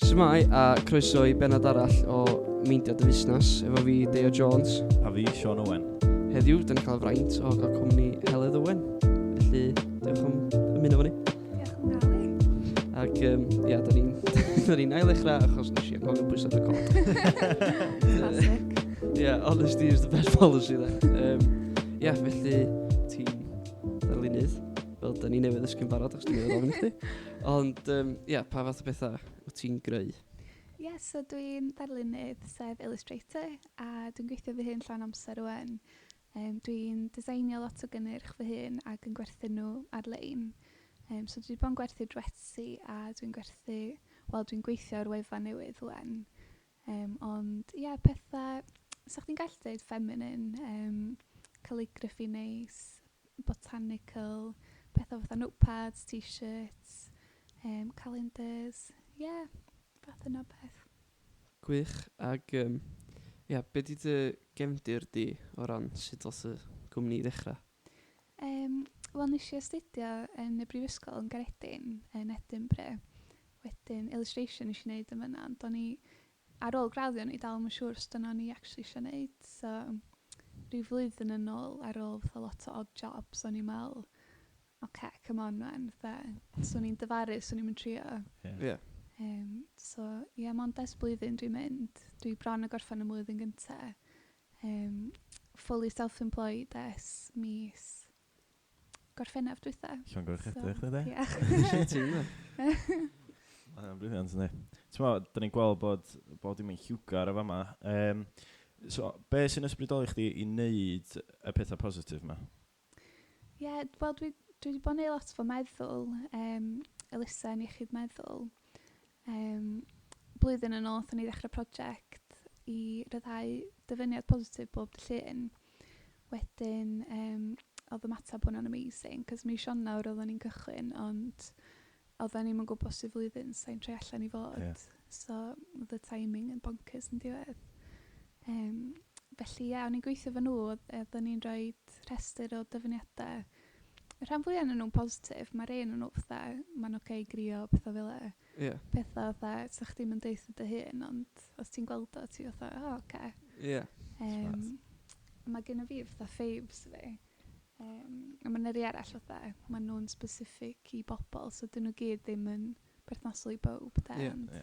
Shwmae a croeso i bennod arall o Meindio dy Fusnes efo fi, Deio Jones. A fi, Sean Owen. Heddiw, da ni'n cael y fraint o gael cwmni Heledd Owen. Felly, diolch am ymuno efo ni. Diolch am gael i. Ac, ia, da ni'n da ni'n ail ddechrau achos nes i anghofio pwyso record. Classic. Yeah, honesty is the best policy then. Ia, felly, ti'n darlunydd, fel da ni newydd ddysgu'n barod, achos dwi'n newydd ofyn i chdi. Ond, ia, pa fath o bethau wyt ti'n greu? Ie, yeah, so dwi'n ddarlunydd, sef illustrator, a dwi'n gweithio fy hun llawn amser rwan. Dwi'n designio lot o gynnyrch fy hun ac yn gwerthu nhw ar-lein. So dwi wedi bod yn gwerthu drwy Etsy a dwi'n gwerthu, wel dwi'n gweithio ar wefan newydd rwan. Ond ie, yeah, pethau, sa chdi'n gallu dweud feminine, calligraphy neis, botanical, pethau fatha notepads, t-shirts, calendars, ie, yeah, fath yna o beth. Gwych, ac ia, be di dy gefndir di o ran sut ddoth y gwmni i ddechrau? Wel, nes i astudio yn y brifysgol yn Gaeredin, yn Edinburgh. Wedyn, illustration nes i wneud yn fan'na, ond o'n i, ar ôl graddio, o'n i dal ddim yn siŵr os dyna o'n i actually eisiau wneud. So, rhyw flwyddyn yn ôl, ar ôl fatha lot o odd jobs, o'n i'n meddwl, oce, come on man, fatha, swn i'n dyfaru, swn i'm yn trio. So, ie, yeah, mond ers blwyddyn dwi'n mynd. Dwi bron a gorffen y mlwyddyn gynta. Fully self-employed ers mis Gorffennaf dwytha. Llongyfarchiadau i chdi, de. Diolch. Exciting, yndi? Mae hynna'n brilliant, yndi? Ti'n meddwl, da ni'n gweld bod dim yn lliwgar o fama. So, be sy'n ysbrydoli chdi i wneud y pethau positif yma? Ie, yeah, wel, dwi wedi bod yn neud lot fo meddwl, elusen iechyd meddwl. Blwyddyn yn ôl, wnaethon ni ddechrau prosiect i ryddhau dyfyniad positif bob dydd Llun. Wedyn, oedd ymateb hwnna'n amazing, cos mis Ionawr oedden ni'n cychwyn, ond oedden ni'm yn gwybod sut flwyddyn sa'n troi allan i fod. So, oedd y timing yn bonkers yn diwedd. Felly, ie, yeah, o'n i'n gweithio efo nhw, oedden ni'n rhoi rhestr o dyfyniadau. Y rhan fwyaf ohonyn nhw'n positif, mae rhai ohonyn nhw fatha, mae'n oce okay grio, pethau fel 'na. Pethau fatha, sa chdi'm yn deutha dy hun, ond os ti'n gweld o, ti fatha, o, oh, oce. Okay. Mae gen i fi fatha faves fi. A mae 'na rei arall fatha, maen nhw'n specific i bobl, so dyn nhw gyd ddim yn berthnasol i bawb. De, ond,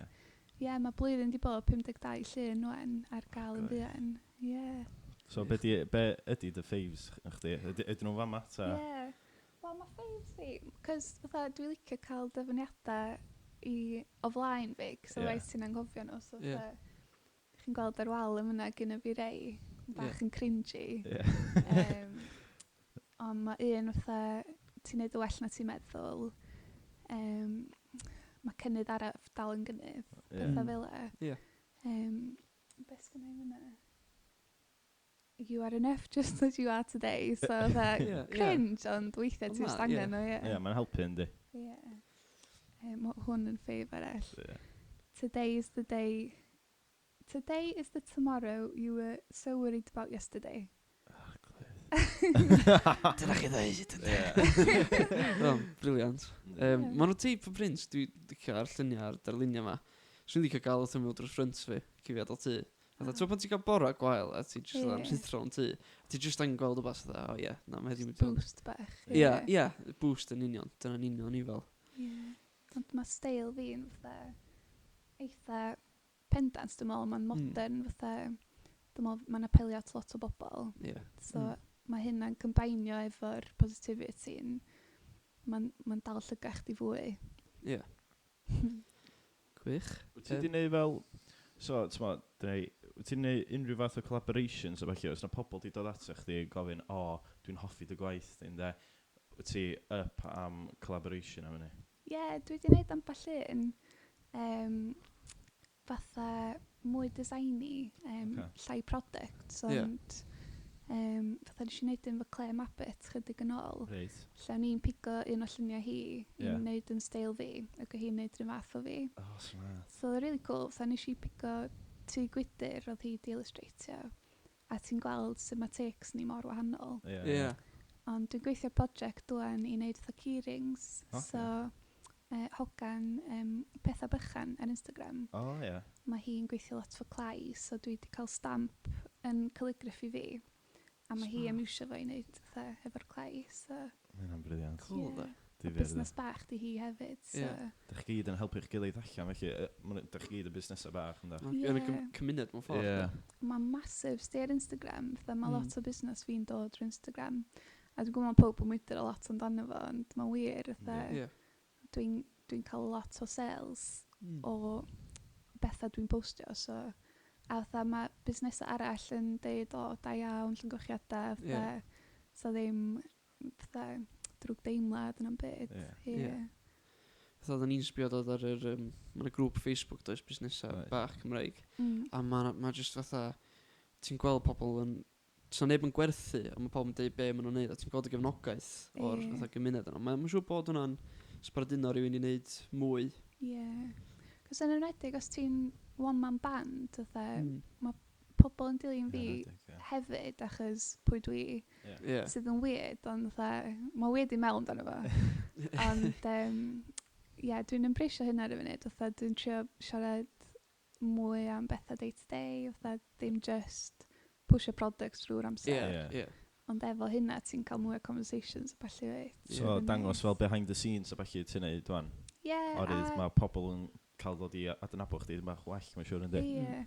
ie, mae blwyddyn di bod 52 llun wan ar gael yn fuan. Ie. So be, di, be ydy dy faves chdi? Ydyn nhw'n fama ta? Ie. Wel, mae faves fi, cos fatha dwi'n licio cael dyfyniadau i o flaen fi, cos otherwise ti'n anghofio nhw. So fatha, chi'n gweld ar wal yn fyna gynna fi rei bach yn cringy. Ond mae un fatha, ti'n neud o well na ti'n meddwl. Mae cynnydd araf dal yn gynnydd. Pethau fel 'na. Be sgynna i fyna? You are enough just as you are today. So fatha, cringe, ond weithiau ti'n just angen o, ie. Ie, mae'n helpu, yndi. Ie. Mae hwn yn fave arall. Today is the day. Today is the tomorrow you were so worried about yesterday. Dyna chi ddeud, ynddi? Oh, brilliant. Maen nhw teip o print, dwi'n licio ar lluniau a'r darluniau yma. Swn i'n licio gael wrth ymyl drws ffrynt fi, cuddiad o tŷ. Fatha, ti'n pan ti'n cael bora gwael a ti jyst fatha'n rhuthro yn tŷ, a ti jyst angen gweld wbath fatha, o ie, na, mae heddiw mynd i fod yn Boost bach. Ie, ie, boost yn union, dyna'n union i fel. Ie, ond mae steil fi'n fatha eitha pendant, dwi'n meddwl, mae'n modern, fatha, dwi'n meddwl, mae'n apelio at lot o bobl. So, mae hynna'n combinio efo'r positivity, mae'n dal llygad chdi fwy. Ie. Gwych. Wyt ti wedi gwneud fel, so, ti'n mo, wyt ti'n gwneud unrhyw fath o collaborations o felly, oes na pobl di dod ato chdi yn gofyn, o, dwi'n hoffi dy gwaith di, ynde? Wyt ti up am collaboration am hynny? Ie, yeah, dwi wedi gwneud ambell un. Fatha mwy designy, llai product, ond fatha nes i wneud un efo Claire Mabbott chydig yn ôl. Lle o'n i'n pigo un o lluniau hi i wneud yn steil fi, ac oedd hi'n wneud rhywun fath o fi. Oh, smart. So oedd o'n really cool. Fatha nes i pigo tŷ gwydr oedd hi di illustratio, a ti'n gweld sut mae takes ni mor wahanol. Ond dwi'n gweithio project rwan i wneud fatha keyrings. So hogan um, Pethau Bychan ar Instagram. O, oh, ie. Yeah. Mae hi'n gweithio lot fo clai, so dwi wedi cael stamp yn calligraphy fi. A mae hi am iwsio fo i wneud fatha efo'r clai, so... Mae hynna'n brilliant. Cool, Ie. de. A Difyr, de. busnes bach di hi hefyd, so... Ie. Dych chi gyd yn helpu'ch gilydd allan, felly. Dych chi gyd yn busnesau bach, ynddo? Yn y Ie. cymuned mewn ffordd. Ie. de. Mae'n massive, sti ar Instagram, fatha mae lot o busnes fi'n dod drwy Instagram. A dwi'n gwybod mae pawb yn mwydro lot amdano fo, ond mae'n wir, fatha, Ie. dwi'n dwi cael lot o sales o bethau dwi'n postio, so... A fatha mae busnesau arall yn deud, o, da iawn, llongyfarchiadau, fatha, so ddim, fatha, drwg deimlad yn am byd. Ie. Ie. Ie. Fatha oedden ni'n sbio dod ar yr... Um, ma' 'na grŵp Facebook does, busnesau Oes. bach Cymraeg. A mae ma just fatha... Ti'n gweld pobl yn... Sa neb yn gwerthu, ond mae pobl yn deud be maen nhw'n neud, a ti'n gweld y gefnogaeth o'r fatha gymuned yna. Mae'n ma siŵr bod hwnna'n sbarduno rhywun i wneud mwy. Ie. Cos yn enwedig os ti'n one-man band, fatha, pobl yn dilyn fi hefyd achos pwy dwi, Ie. sydd yn weird, ond fatha, mae'n weird i meddwl amdano fo. Ond, ie, dwi'n embraceio hynna ar y funud, fatha, dwi'n trio siarad mwy am bethau day to day, fatha, ddim just pushio products drwy'r amser. Ie. Ie. Ie. Ond efo hynna, ti'n cael mwy o conversations a ballu fyd. So, Sydd yn dangos neis. fel behind the scenes a ballu ti'n neud, dwan. Ie, Oherwydd mae pobl yn cael ddod i adnabod chdi bach well, mae'n siŵr, yndi? Ie.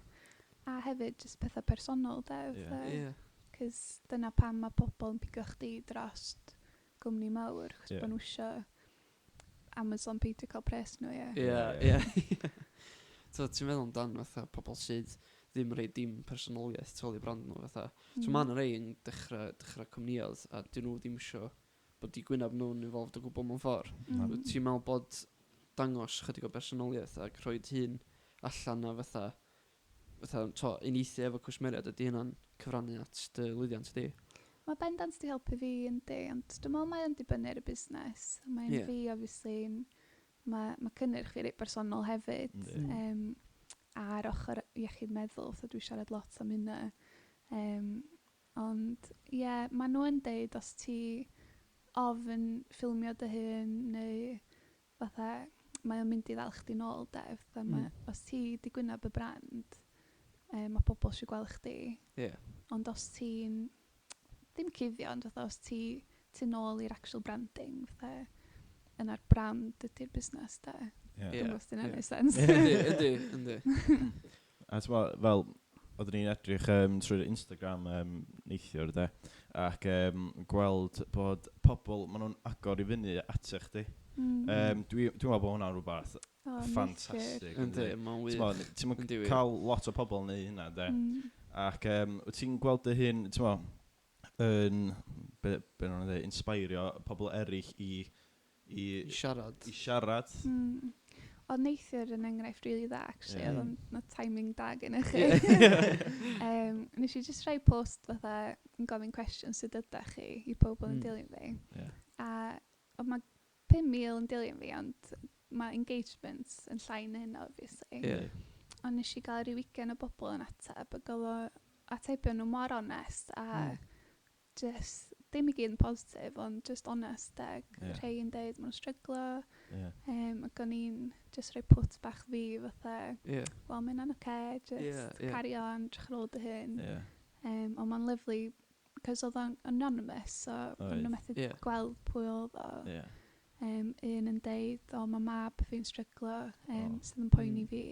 A hefyd, just pethau personol, de. Ie. fatha. Ie. Cos dyna pam mae pobl yn pigo chdi drost gwmni mawr, chos bod nhw isio Amazon peidio cael pres nhw, ie. Ie, Ie. ie. So, ti'n meddwl amdan fatha pobl sydd ddim rhoi dim personoliaeth tu ôl i brand nhw fatha. So ma' 'na rei yn dechrau cwmnïoedd a dyn nhw ddim isio bod 'u gwyneb nhw'n involved o gwbl mewn ffordd. Wyt ti'n meddwl bod dangos chydig o bersonoliaeth ac rhoi hun allan a fatha to, uniaethu efo cwsmeriaid, ydy hynna'n cyfrannu at dy lwyddiant di? Mae bendant di helpu fi yndi, ond dwi'n meddwl mae o'n dibynnu ar y busnes. Mae'n fi, obviously, mae cynnyrch fi reit bersonol hefyd. Yndi. A'r ochr iechyd meddwl, so dwi'n siarad lot am hynna. Ond, ie, yeah, maen nhw yn deud os ti ofn ffilmio dy hun neu fatha, mae o'n mynd i ddal chdi nôl, de. Fatha, os ti 'di gwyneb y brand, mae pobl eisiau gweld chdi. Ond os ti'n, ddim cuddio, ond fatha os ti tu nôl i'r actual branding, fatha, yna'r brand ydy'r busnes, de. Ie. Ie. Dwi'n gwybod os 'di hynna'n neud sense. Yndi, yndi, yndi. A ti'n gwbod, fel, oeddwn ni'n edrych trwy'r Instagram neithiwr, de, ac gweld bod pobl, maen nhw'n agor i fyny ata chdi. Dwi'n meddwl bod hwnna'n rhywbeth O, neithiwr. ffantastig. Yndi, mae'n wych. Ti'n Yndi wir. cael lot o pobl yn neud hynna, de. Ac wyt ti'n gweld dy hun, ti'n mo, yn, be nhw'n dweud, inspirio pobl eraill i, I siarad. i siarad. Ond neithiwr yn enghraifft really dda, actually. Ie. Oedd o'n na timing da gennych chi. Nes i just rhoi post fatha yn gofyn cwestiwn sut ydach chi i pobl yn dilyn fi. A oedd mae 5,000 yn dilyn fi, ond mae engagement yn llai na hynna, obviously. Ond nes i gael rhyw 20 o bobl yn ateb, ac oedd o atebion nhw mor onest a just, ddim i gyd yn positif, ond just honest, ag rhai yn deud maen nhw'n stryglo, ac o'n i'n just rhoi pwt bach fi fatha, wel, mae hynna'n oce, just Ie, ie. carry on, drych ar ôl dy hun. Ond mae'n lyfli, cos oedd o'n anonymous, so o'n nhw methu gweld pwy oedd o. Un yn deud, o, mae mab fi'n stryglo, sydd yn poeni fi.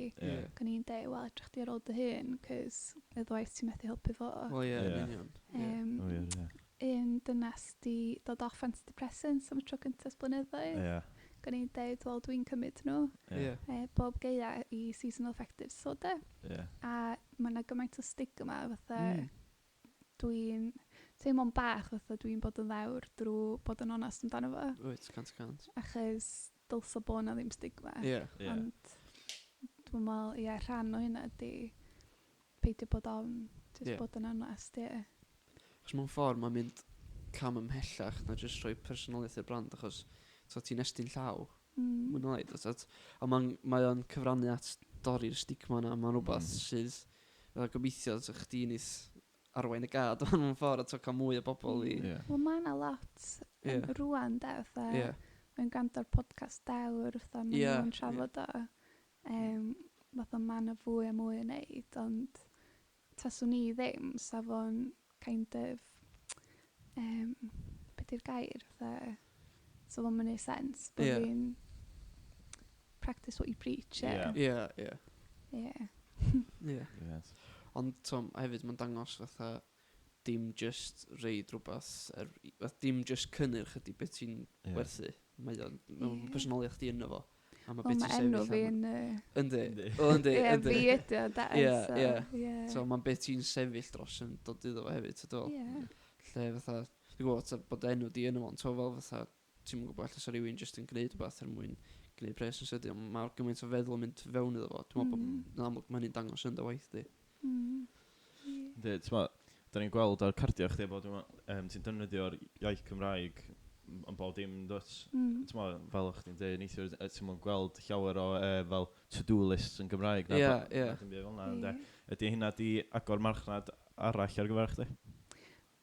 Ac o'n i'n deud, wel, edrych di ar ôl dy hun, cos otherwise ti'n methu helpu fo. Wel, ie, yn union. Ie. O, ie, ie. Un dynas di dod off antidepressants am y tro cyntaf ers blynyddoedd. Ac o'n i'n deud, wel, dwi'n cymryd nhw. Bob gaea i seasonal affective disorder. A mae yna gymaint o stigma, fatha, dwi'n teimlo'n bach fatha dwi'n bod yn ddewr drwy bod yn onest amdano fo. Wyt, 100%. Achos dylsa bod 'na ddim stigma. Ond dwi'n meddwl, ie, rhan o hynna ydy peidio bod ofn, just bod yn onest, ie. Achos mewn ffordd mae'n mynd cam ymhellach na jyst rhoi personoliaeth i'r brand, achos so, ti'n estyn llaw, mwy na lai. A mae o'n cyfrannu at dorri'r stigma yna, mae'n rhywbeth sydd, fel gobeithio, so chdi neith arwain y gad o'n mewn ffordd a to cael mwy o bobl i... Ie. Wel, mae yna lot rwan, de, fatha, Mae'n gwrando ar podcast Dewr, fatha, maen nhw'n trafod o. Fatha ma' 'na fwy a mwy yn neud, ond taswn i ddim, sa fo'n kind of, be 'di'r gair, fatha, sa fo'm yn neud sense bod fi'n practice what you preach, ie. Ie, ie. Ie. Ie. Ond, t'mo, hefyd mae'n dangos fatha dim just reid rhywbeth, er, fatha dim just cynnyrch ydy beth ti'n werthu. Mae o'n, mae yeah. personoliaeth chdi yno fo. A mae beth ti'n sefyll am. Fi'n... Yndi. Wel, yndi, yndi. Ie, fi ydy o, da. Ie, ie. So, mae'n beth ti'n sefyll dros yn dod iddo fo hefyd, ti'n dweud? Ie. Lle fatha, dwi'n gwybod bod enw di yno fo, ond fel fatha, ti'n gwybod allan sa rhywun jyst yn gwneud rhywbeth er mwyn gwneud pres yn sydyn, ond mae'r gymaint o feddwl yn mynd fewn iddo fo. Dwi'n meddwl bod yn amlwg mae hynny'n dangos yn dy waith di. Yndi, ti'n meddwl, da ni'n gweld ar cardiau chdi bod ti'n defnyddio'r iaith Cymraeg yn bob dim, dwyt? Ti'n meddwl, fel o'ch chdi'n dweud neithiwr, ti'n meddwl gweld llawer o fel to-do lists yn Gymraeg. Ie, ie. Na dim byd fel 'na, ynde? Ydy hynna di agor marchnad arall ar gyfer chdi?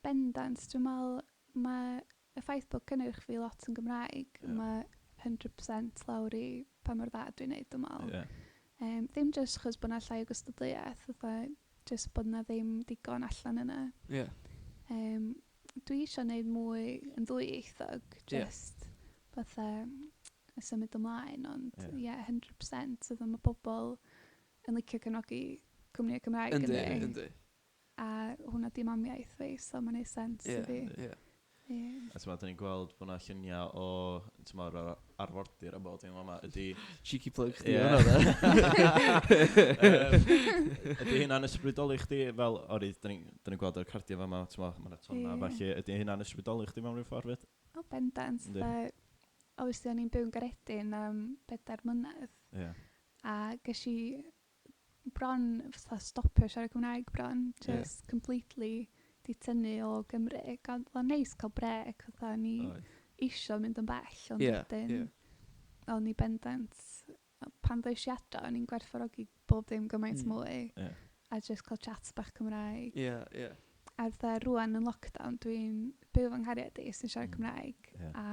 Bendant, dwi'n meddwl mae y ffaith bod cynnyrch fi lot yn Gymraeg, mae 100% lawr i pa mor dda dwi'n neud, dwi'n meddwl. Ddim jyst chos bod 'na llai o gystadleuaeth, fatha jyst bod 'na ddim digon allan yna. Dwi eisiau neud mwy yn ddwyieithog, just fatha symud ymlaen, ond ie, yeah, 100%. Oedd mae bobl yn licio cefnogi cwmnïau Cymraeg, yndi? Yndi. A hwnna di mamiaith fi, so mae'n neud sens i fi. Ie. A ti'n meddwl, da ni'n gweld bod 'na lluniau o, ti'n meddwl, yr arfordir a bod dim yma, ydy... Cheeky plug chdi yeah. hwnna, de. Ydy hynna'n ysbrydoli chdi? Fel, ori, da ni'n ni gweld yr cardiau fama, ti'n meddwl, mae 'na tonna, Ie. felly, ydy hynna'n ysbrydoli chdi mewn rhyw ffordd fyd? O, bendant. Yndi. Obviously, o'n i'n byw yn Garedin am 4 mlynedd. Ie. A ges i bron fatha stopio siarad Cymraeg bron. Just completely di tynnu o Gymru. Ac oedd o'n neis cael brec, fatha o'n i isio mynd yn bell, ond wedyn o'n i bendant, pan ddoes i adra, o'n i'n gwerthfawrogi bob dim gymaint mwy. A just cael chats bach Cymraeg. Ie, ie. A fatha rŵan yn lockdown, dwi'n byw fy nghariad i sy'n siarad Cymraeg. A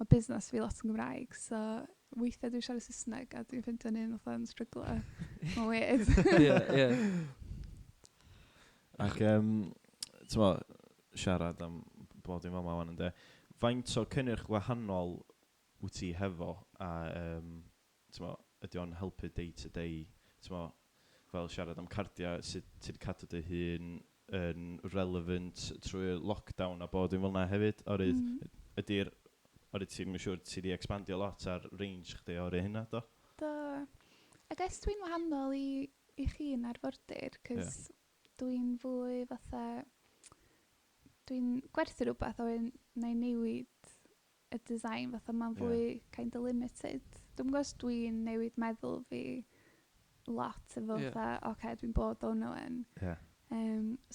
mae busnes fi lot yn Gymraeg, so weithiau dwi'n siarad Saesneg a dwi'n ffeindio'n un fatha'n stryglo. Mae'n weird. Ie, ie. Ac, ti'n mo, siarad am bod dim yma wan ynde, faint o cynnyrch wahanol wyt ti hefo a, ti'n mo, ydy o'n helpu day to day, ti'n mo, fel siarad am cardiau, sut ti wedi cadw dy hun yn relevant trwy lockdown a bod dim fel 'na hefyd, oherwydd ydy'r, oherwydd ti'n siŵr ti wedi expandio lot ar range chdi o'r hynna, do? Do. I guess dwi'n wahanol i chi yn arfordir, cos dwi'n fwy fatha, dwi'n gwerthu rhywbeth a wedyn na i newid y design, fatha mae'n fwy kind of limited. Dwi'n gwybod os dwi'n newid meddwl fi lot efo fatha, oce, okay, dwi'n bod o'n ŵan.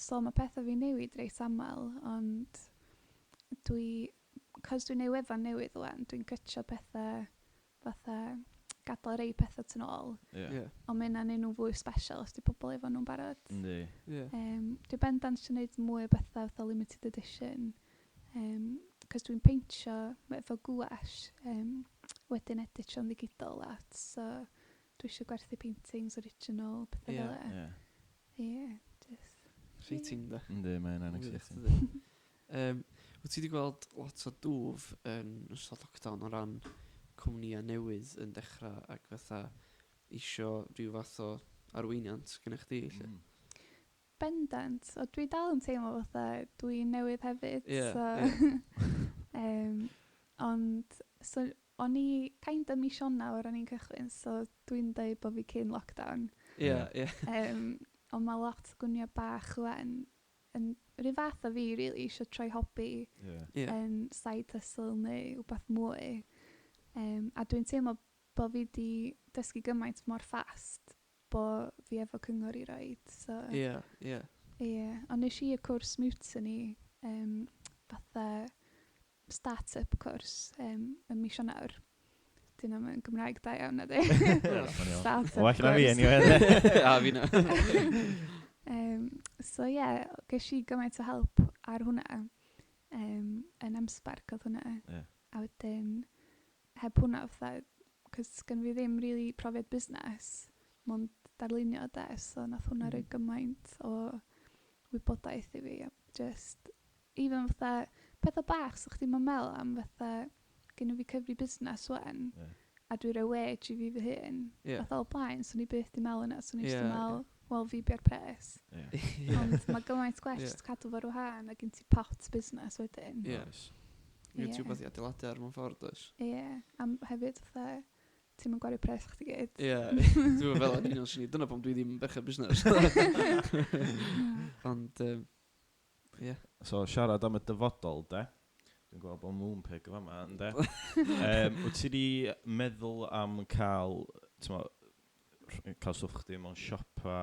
So mae pethau fi'n newid reit aml, ond dwi, cos dwi'n neud wefan newydd ŵan, dwi'n cytio pethau fatha gadael rei pethau tu nôl. Ond mae hynna'n neud nhw'n fwy special os di pobl efo nhw'n barod. Dwi bendant eisiau gwneud mwy o bethau fatha limited edition. Cos dwi'n peintio efo gouache, wedyn editio'n ddigidol lot, so dwi eisiau gwerthu paintings original, pethau fel 'na. Ie, just... Exciting, da. Yndi, mae hynna'n Wych, exciting. dydi? Wyt ti wedi gweld lot o dwf yn ystod lockdown o ran cwmnïau newydd yn dechrau ac fatha isio rhyw fath o arweiniant gennych chdi, lle? Bendant. O, dwi dal yn teimlo fatha dwi'n newydd hefyd. So, ond, so, o'n i kind of mis Ionawr o'n i'n cychwyn, so dwi'n deud bod fi cyn lockdown. Ie, ie. Ond mae lot o gwmnïau bach ŵan yn rhyw fath o fi, really, eisiau troi hobi yn side hustle neu rhywbeth mwy. A dwi'n teimlo bod fi di dysgu gymaint mor fast bod fi efo cyngor i roid. So, Ie, ie. Ie, ond nes i y cwrs Mutiny, fatha start-up cwrs ym mis Ionawr. Dyn nhw'n Gymraeg da iawn, na di? Start-up Well na fi, cwrs. anyway. A fi na. So ie, yeah, ges i gymaint o help ar hwnna. Yn M-SParc oedd hwnna. A wedyn, Heb hwnna, fatha, cos gen fi ddim really profiad busnes, mond darlunio de, so nath hwnna roi gymaint o wybodaeth i fi. A just, even fatha, pethau bach so chdi'm yn meddwl am fatha, gen fi cyfri busnes wan, a dwi rhoi wage i fi fy hun. Fatha o blaen, swn i byth di meddwl yna, swn i just Ie, yn ie. meddwl, wel fi bia'r pres. Ond mae gymaint gwell just cadw fo ar wahân a gen ti pot busnes wedyn. Ie. Ie, ti wbeth i adeiladu ar mewn ffordd, does? Ie, a hefyd fatha, ti'n mynd gwario pres chdi gyd. Ie, dwi'n meddwl fel yn union swn i. Dyna pam dwi ddim yn berchen busnes. Ond, ie. So, siarad am y dyfodol, de. Dwi'n gweld bod Moonpig yn fama, ynde. Wyt ti di meddwl am cael, t'mo, cael stwff chdi mewn siopa,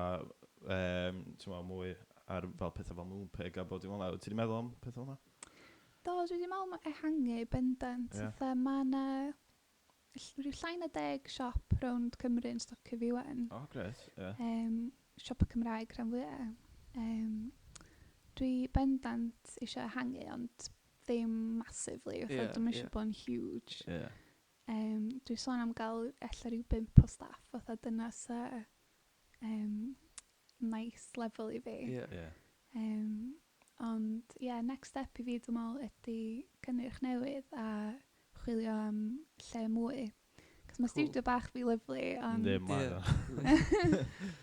t'mo, mwy ar fel pethau fel Moonpig a bod dim fel 'na. Wyt ti di meddwl am pethau fel 'na? Do, dwi wedi meddwl am ehangu bendant. Fatha, mae 'na rhyw llai na 10 siop rownd Cymru yn stocio fi wan. O, grêt, ie. Siopa Cymraeg rhan fwyaf. Dwi bendant eisiau ehangu, ond ddim massively. Fatha, dwi'm eisiau bod yn huge. Dwi sôn am gael ella rhyw 5 o staff, fatha dyna sa nice level i fi. Ond, ie, yeah, next step i fi, dwi'n meddwl, ydy cynnyrch newydd a chwilio am lle mwy. Cos mae studio bach fi lyfli, ond Yndi, mae o.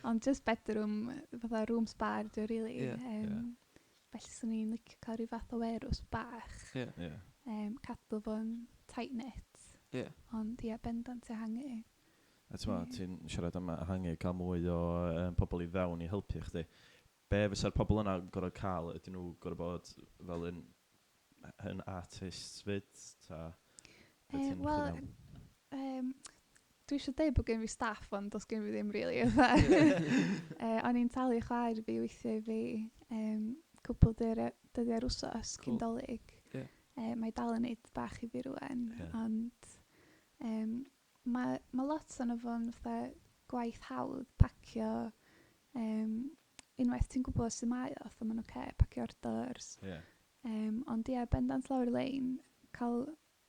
Ond just bedroom, fatha room spare, dwi really. Felly swn i'n licio cael rhyw fath o warehouse bach. Cadw fo'n tight knit. Ond ie, bendant ehangu. A ti'n meddwl, ti'n siarad am ehangu, cael mwy o pobl i fewn i helpu chdi. Be fysa'r pobl yna gorfod cael? Ydyn nhw gorfod bod fel yn artists fyd? Ta be ti'n Wel, chwilio am? Dwi eisiau dweud bod gen fi staff, ond does gen fi ddim really. O'n i'n talu chwaer fi weithio i fi cwpl dyddiau'r wsos cyn Dolig. Mae dal yn neud bach i fi rŵan, ond mae lot ono fo'n fatha gwaith hawdd, pacio, unwaith ti'n gwybod sut mae o, fatha ma'n ocê, pacio orders. Ond ie, bendant lawr y lein, cael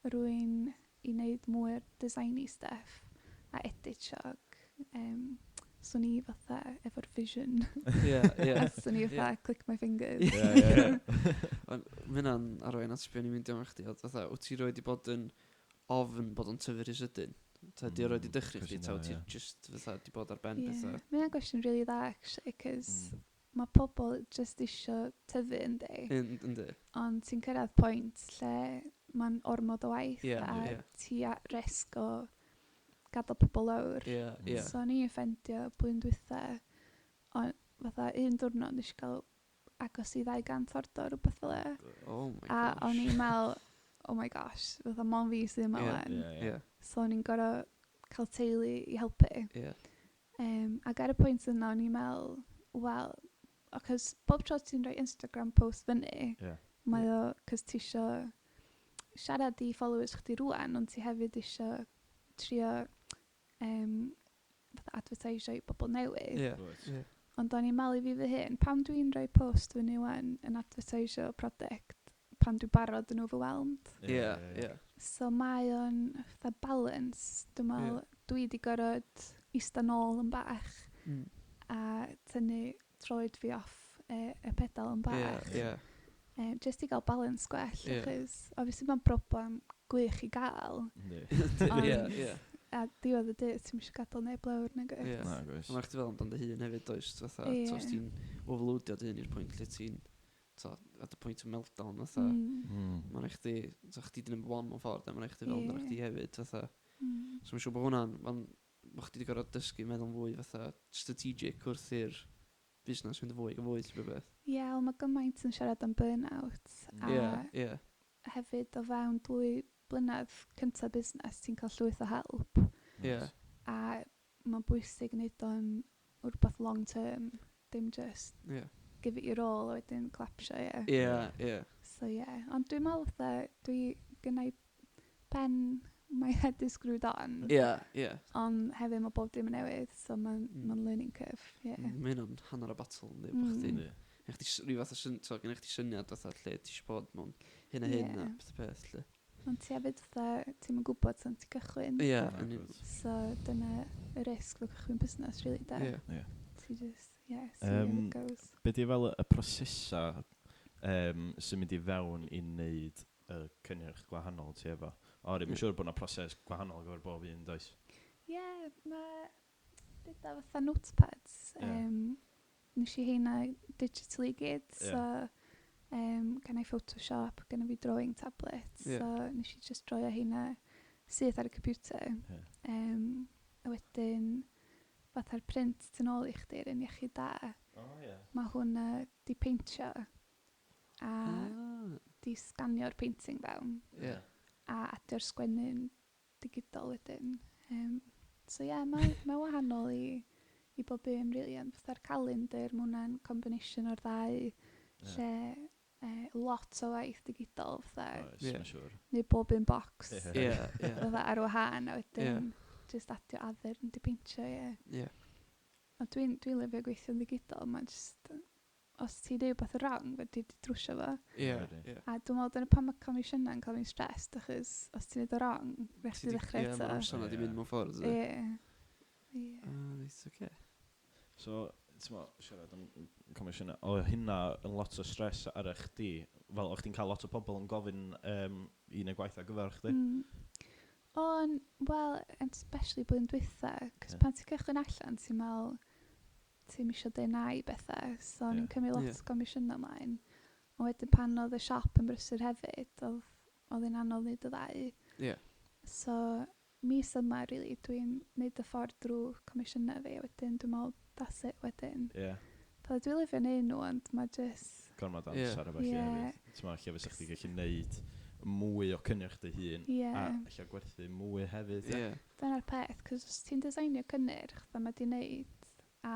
rywun i wneud mwy o'r designy stuff a editio. Swn i fatha efo'r vision. Ie, ie. A swn i fatha click my fingers. Ie, ie, ie. Ond mae hynna'n arwain at be o'n i'n mynd i ofyn chdi, oedd fatha, wyt ti rioed 'di bod yn ofn bod o'n tyfu rhy sydyn? Ta di o rioed 'di dychryn chdi, Cwestiwn ta dda, wyt ti ie. just fatha 'di bod ar ben Ie. pethau? Mae hynna'n gwestiwn really dda, actually, cos mae pobl just isio tyfu, yndi? Yndi. Ond ti'n cyrraedd pwynt lle mae'n ormod o waith a ti at risg o gadael pobl lawr. Ie, ie. So o'n i'n ffendio blwyddyn dwytha, ond fatha un diwrnod nes i gael agos i 200 order, rhywbeth fel 'na. Oh my A gosh. o'n i'n meddwl, oh my gosh, fatha mond fi sydd yma wan. Ie, ie. So o'n i'n gorfod cael teulu i helpu. Ac ar y pwynt yna o'n i'n meddwl, wel, achos bob tro ti'n rhoi Instagram post fyny, mae o, cos ti isio siarad i followers chdi rŵan, ond ti hefyd isio trio fatha advertisio i bobl newydd. Ond o'n i'n meddwl i fi fy hun, pam dwi'n rhoi post fyny wan yn advertisio product pan dwi'n barod yn overwhelmed? Ie, ie. So mae o'n fatha balance. Dwi'n meddwl, dwi 'di gorfod ista nôl yn bach a tynnu troed fi off y pedal yn bach. Just i gael balance gwell, achos obviously mae'n broblem gwych i gael. Ond a diwedd y dydd, ti'm isio gadael neb lawr, nag wyt? Na, gwrs. Ond mae chdi fel amdan dy hun hefyd, does? Fatha, os ti'n overloadio dy hun i'r pwynt lle ti'n, to, at the point of meltdown, fatha, mae'n rhaid chdi, to, chdi di number one mewn ffordd, a mae'n rhaid chdi fel amdan chdi hefyd, fatha. So mae'n siŵr bod hwnna'n, bod chdi 'di gorfod dysgu meddwl fwy fatha strategic wrth i'r busnes fynd yn fwy ac yn fwy, ti'n gwybod beth? Ie, wel, mae gymaint yn siarad am burnout. A Ie, ie. hefyd o fewn 2 blynedd cyntaf busnes, ti'n cael llwyth o help. A mae'n bwysig wneud o'n rhywbeth long term, dim just give it your all a wedyn clapsio, ie. Ie, ie. So ie, yeah. Ond dwi'n meddwl fatha, dwi gynna i pen, my head is screwed on. Ie, ie. Ond hefyd mae bob dim yn newydd, so mae'n ma learning curve, ie. Mae hynna'n hanner y battle, yndi, bo' chdi'n Gynna chdi rhyw fath o so, gynna chdi syniad fatha lle ti isio bod mewn hyn a hyn a peth peth, lle. Ond ti hefyd fatha, ti'm yn gwybod tan ti'n cychwyn. Ie, Na, yn gwrs. So dyna y risg fo cychwyn busnes, really, de. Ie. Ie. Ti just, yeah, see how it goes. Be di fel y prosesa sy'n mynd i fewn i wneud y cynnyrch gwahanol ti efo? Ori, mae'n siŵr bod 'na proses gwahanol ar gyfer bob un, does? Ie, yeah, mae dyda fatha notepads. Nes i heina digitally gyd, so gen i Photoshop, gen i fi drawing tablet, so nes i just droio heina syth ar y computer. A wedyn, fatha'r print tu nôl i chdi, yr un iechyd da, Oh, yeah. mae hwnna di peintio a di sganio'r painting fewn a adio'r sgwennu'n digidol wedyn. So ie, yeah, mae wahanol i bob un, really, ond fatha'r calendar, mae hwnna'n combination o'r ddau, lle lot o waith digidol, fatha, Oes, mae'n siŵr. neu bob un box, Ie, ie. fatha ar wahân, a wedyn just adio addurn di peintio, ie. A dwi'n lyfio gweithio'n ddigidol, mae'n just, os ti'n neud rhywbeth wrong, fedri di drwsio fo. Ie, ie. A dwi'n meddwl dyna pam mae comisiynau'n cael fi'n stressed, achos os ti'n neud o wrong, rhaid Ti chdi 'di- ddechrau Ie, eto. mae'r amser 'na 'di mynd mewn ffordd, dydi? Ie. Ah, reit, oce. So, ti'n mo, siarad am comisiynau, oedd hynna yn lot o stress ar eich chdi? Fel, o'ch chdi'n cael lot o pobl yn gofyn i wneud gwaith ar gyfer chdi? On, well, and especially blwyddyn dwytha, cos pan ti'n cychwyn allan, ti'n meddwl, ti'n isio deud na i bethau, so o'n i'n cymryd lot o gomisiynau ymlaen. Ond wedyn pan oedd y siop yn brysur hefyd, oedd hi'n anodd wneud y ddau. So, mis yma, really, dwi'n neud y ffordd drwy comisiynau fi, a wedyn dwi'n meddwl, that's it wedyn. Fatha, dwi'n lyfio neud nhw, ond mae just. Gormod amser a ballu hefyd. Ti'n meddwl, lle fysa chdi gallu neud mwy o cynnyrch dy hun a ella gwerthu mwy hefyd. Ie. Dyna'r peth, cos os ti'n designio cynnyrch, fatha mae di neud, a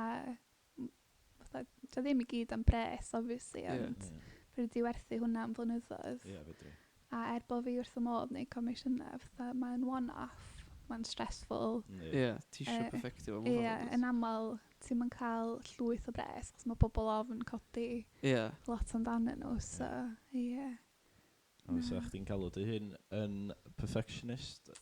fatha, dio ddim i gyd am bres, obviously, ond fedri di werthu hwnna am flynyddoedd. Ie, fedri. A er bod fi wrth y modd wneud comisiynau, fatha, mae'n one-off, mae'n stressful. Ie, ti isio perfectio fo mewn Ie, ffordd, yn aml, ti'n mynd cael llwyth o bres, achos mae pobl ofn codi lot amdanyn nhw, so, ie. A fysa chdi'n galw dy hun yn perfectionist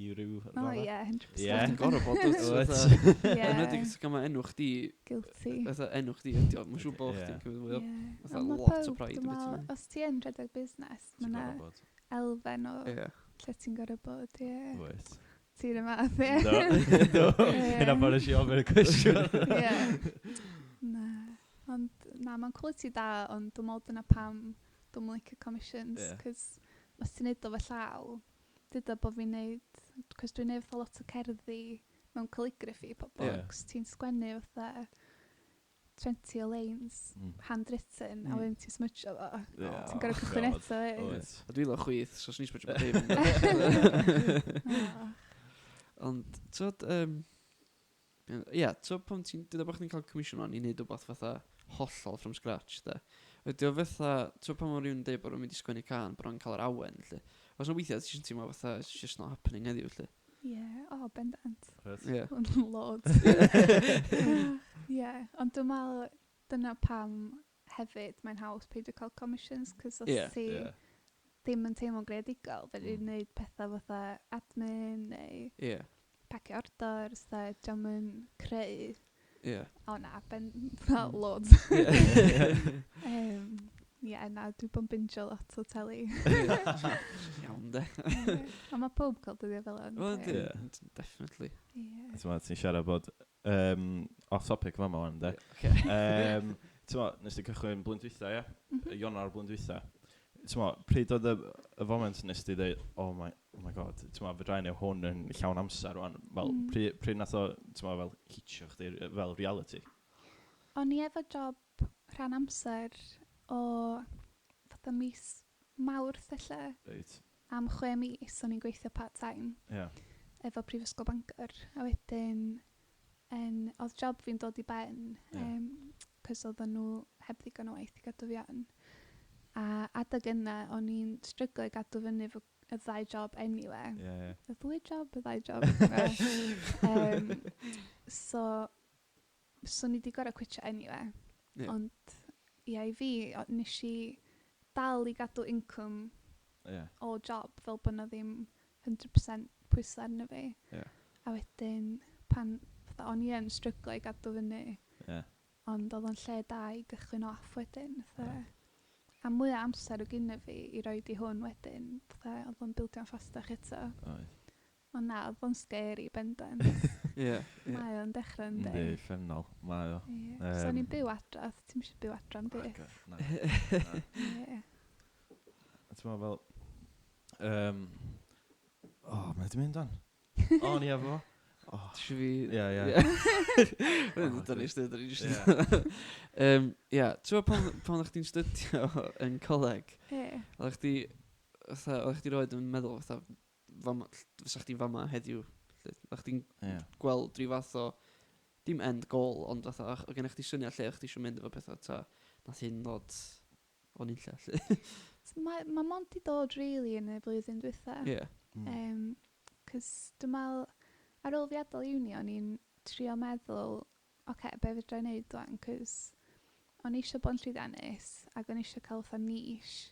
i ryw O raddau? ie, 100%. Ie. Ti'n gorfod bod, dwyt, Wyt. fatha, Ie. enwedig os ti'n gael enw chdi, Guilty. fatha enw chdi ydi o, mae'n siŵr bod chdi'n cymryd mwy o, fatha Ond ma' lot o pawb, pride dwi'n yn beth meddwl, yna. os ti yn rhedeg busnes, Ti'n mae 'na gorfod bod. elfen o lle ti'n gorfod bod, ie. Wyt. Ti'n y math, ie. Do, do. Ie. Hynna bod nes i ofyn y cwestiwn. Ie. Na. Ond na, mae'n quality da, ond dwi'n meddwl dyna pam dwi'n licio commissions, cos os ti'n neud o fo llaw, dyda bod fi'n neud, cos dwi'n neud fatha lot o cerddi mewn calligraphy pobl, cos ti'n sgwennu fatha 20 o lines handwritten, a wedyn ti'n smudgio fo. Ti'n gorfod cychwyn God. eto, eh? Wyt. A dwi lawr chwith, so swn i'n smudgio bob dim. Oh. Ond, t'wod, ie, t'wod pan ti'n, dyda bod chdi'n cael comisiwn o'n i wneud wbath fatha hollol from scratch, de. Ydy o fatha, t'wod pan mae rhywun yn deud bod nhw'n mynd i sgwennu cân, bod nhw'n cael yr awen, lle. Oes 'na weithiau ti'n teimlo fatha, it's just not happening heddiw, lle. Ie, o, bendant. Reit. Ond loads. Ie, ond dwi'n meddwl dyna pam hefyd mae'n haws peidio cael commissions, cos os ti ddim yn teimlo'n greadigol, fedri wneud pethau fatha admin neu pacio orders, fatha dio'm yn creu. O na, ben, loads. Ie, na, dwi bod yn bingio lot o teli. Iawn, de. Ie. Ond mae pob cael dyddiau fel yna. Wel, yndi? Definitely. Ie. Ti'n meddwl, ti'n siarad bod off topic fama wan, de. Ocê. Ti'n meddwl, nes ti cychwyn blwyddyn dwytha, ie? Mhm. Ionawr blwyddyn dwytha. Ti'n meddwl, pryd oedd y foment nes ti dweud, oh my God, ti'n meddwl, fedra i neud hwn yn llawn amser rwan. Fel, pryd nath o, ti'n meddwl, fel hitio chdi fel reality? O'n i efo job rhan amser o fatha mis Mawrth ella, am 6 mis o'n i'n gweithio part-time efo Prifysgol Bangor. A wedyn, oedd job fi'n dod i ben, cos oedden nhw heb ddigon o waith i gadw fi on. A adeg yna, o'n i'n stryglo i gadw fyny efo y ddau job anyway. Ie, ie. Y ddwy job, y ddau job. So ni di gorau quitio anyway. Ond, ie, i fi, nes i dal i gadw incwm. o job, fel bod na ddim 100% pwysau arno fi. A wedyn, pan fatha, o'n i yn stryglo i gadw fyny, ond oedd o'n lle da i gychwyn off wedyn. Fatha. A mwy o amser o gynna fi i roid i hwn wedyn, fatha, oedd o'n bildio'n ffastach eto. Ond na, oedd o'n scary bendant. Ie. Mae o'n dechrau Yndi, yndi. uffernol. Mae o. Ie. So o'n i'n byw adra, ti'm eisiau byw adra am byth. Ocê, na. Na. Ie. A ti'n meddwl fel... O, mae di mynd on. O, ni efo. O, Ti isio fi... Ie, ie. Wedyn, O, da ni jyst, da ni jyst. Ie. Ie, ti'n gwbod pan oeddach chdi'n stydio yn coleg, oeddach chdi, fatha, oeddach chdi roed yn meddwl, fatha, fama, fysa chdi fama heddiw, lle, oeddach chdi'n gweld rhyw fath o, dim end goal, ond fatha, oedd gennych chdi syniad lle o'ch chdi eisiau mynd efo pethau, ta nath hyn ddod o'n unlle, lle. So mae mond di dod really yn y blwyddyn dwytha. Cos dwi'n meddwl, ar ôl fi adael uni, o'n i'n trio meddwl, oce, okay, be fedra i wneud dwan, cos o'n i eisiau bod yn llwyddiannus, ac o'n i eisiau cael fatha niche,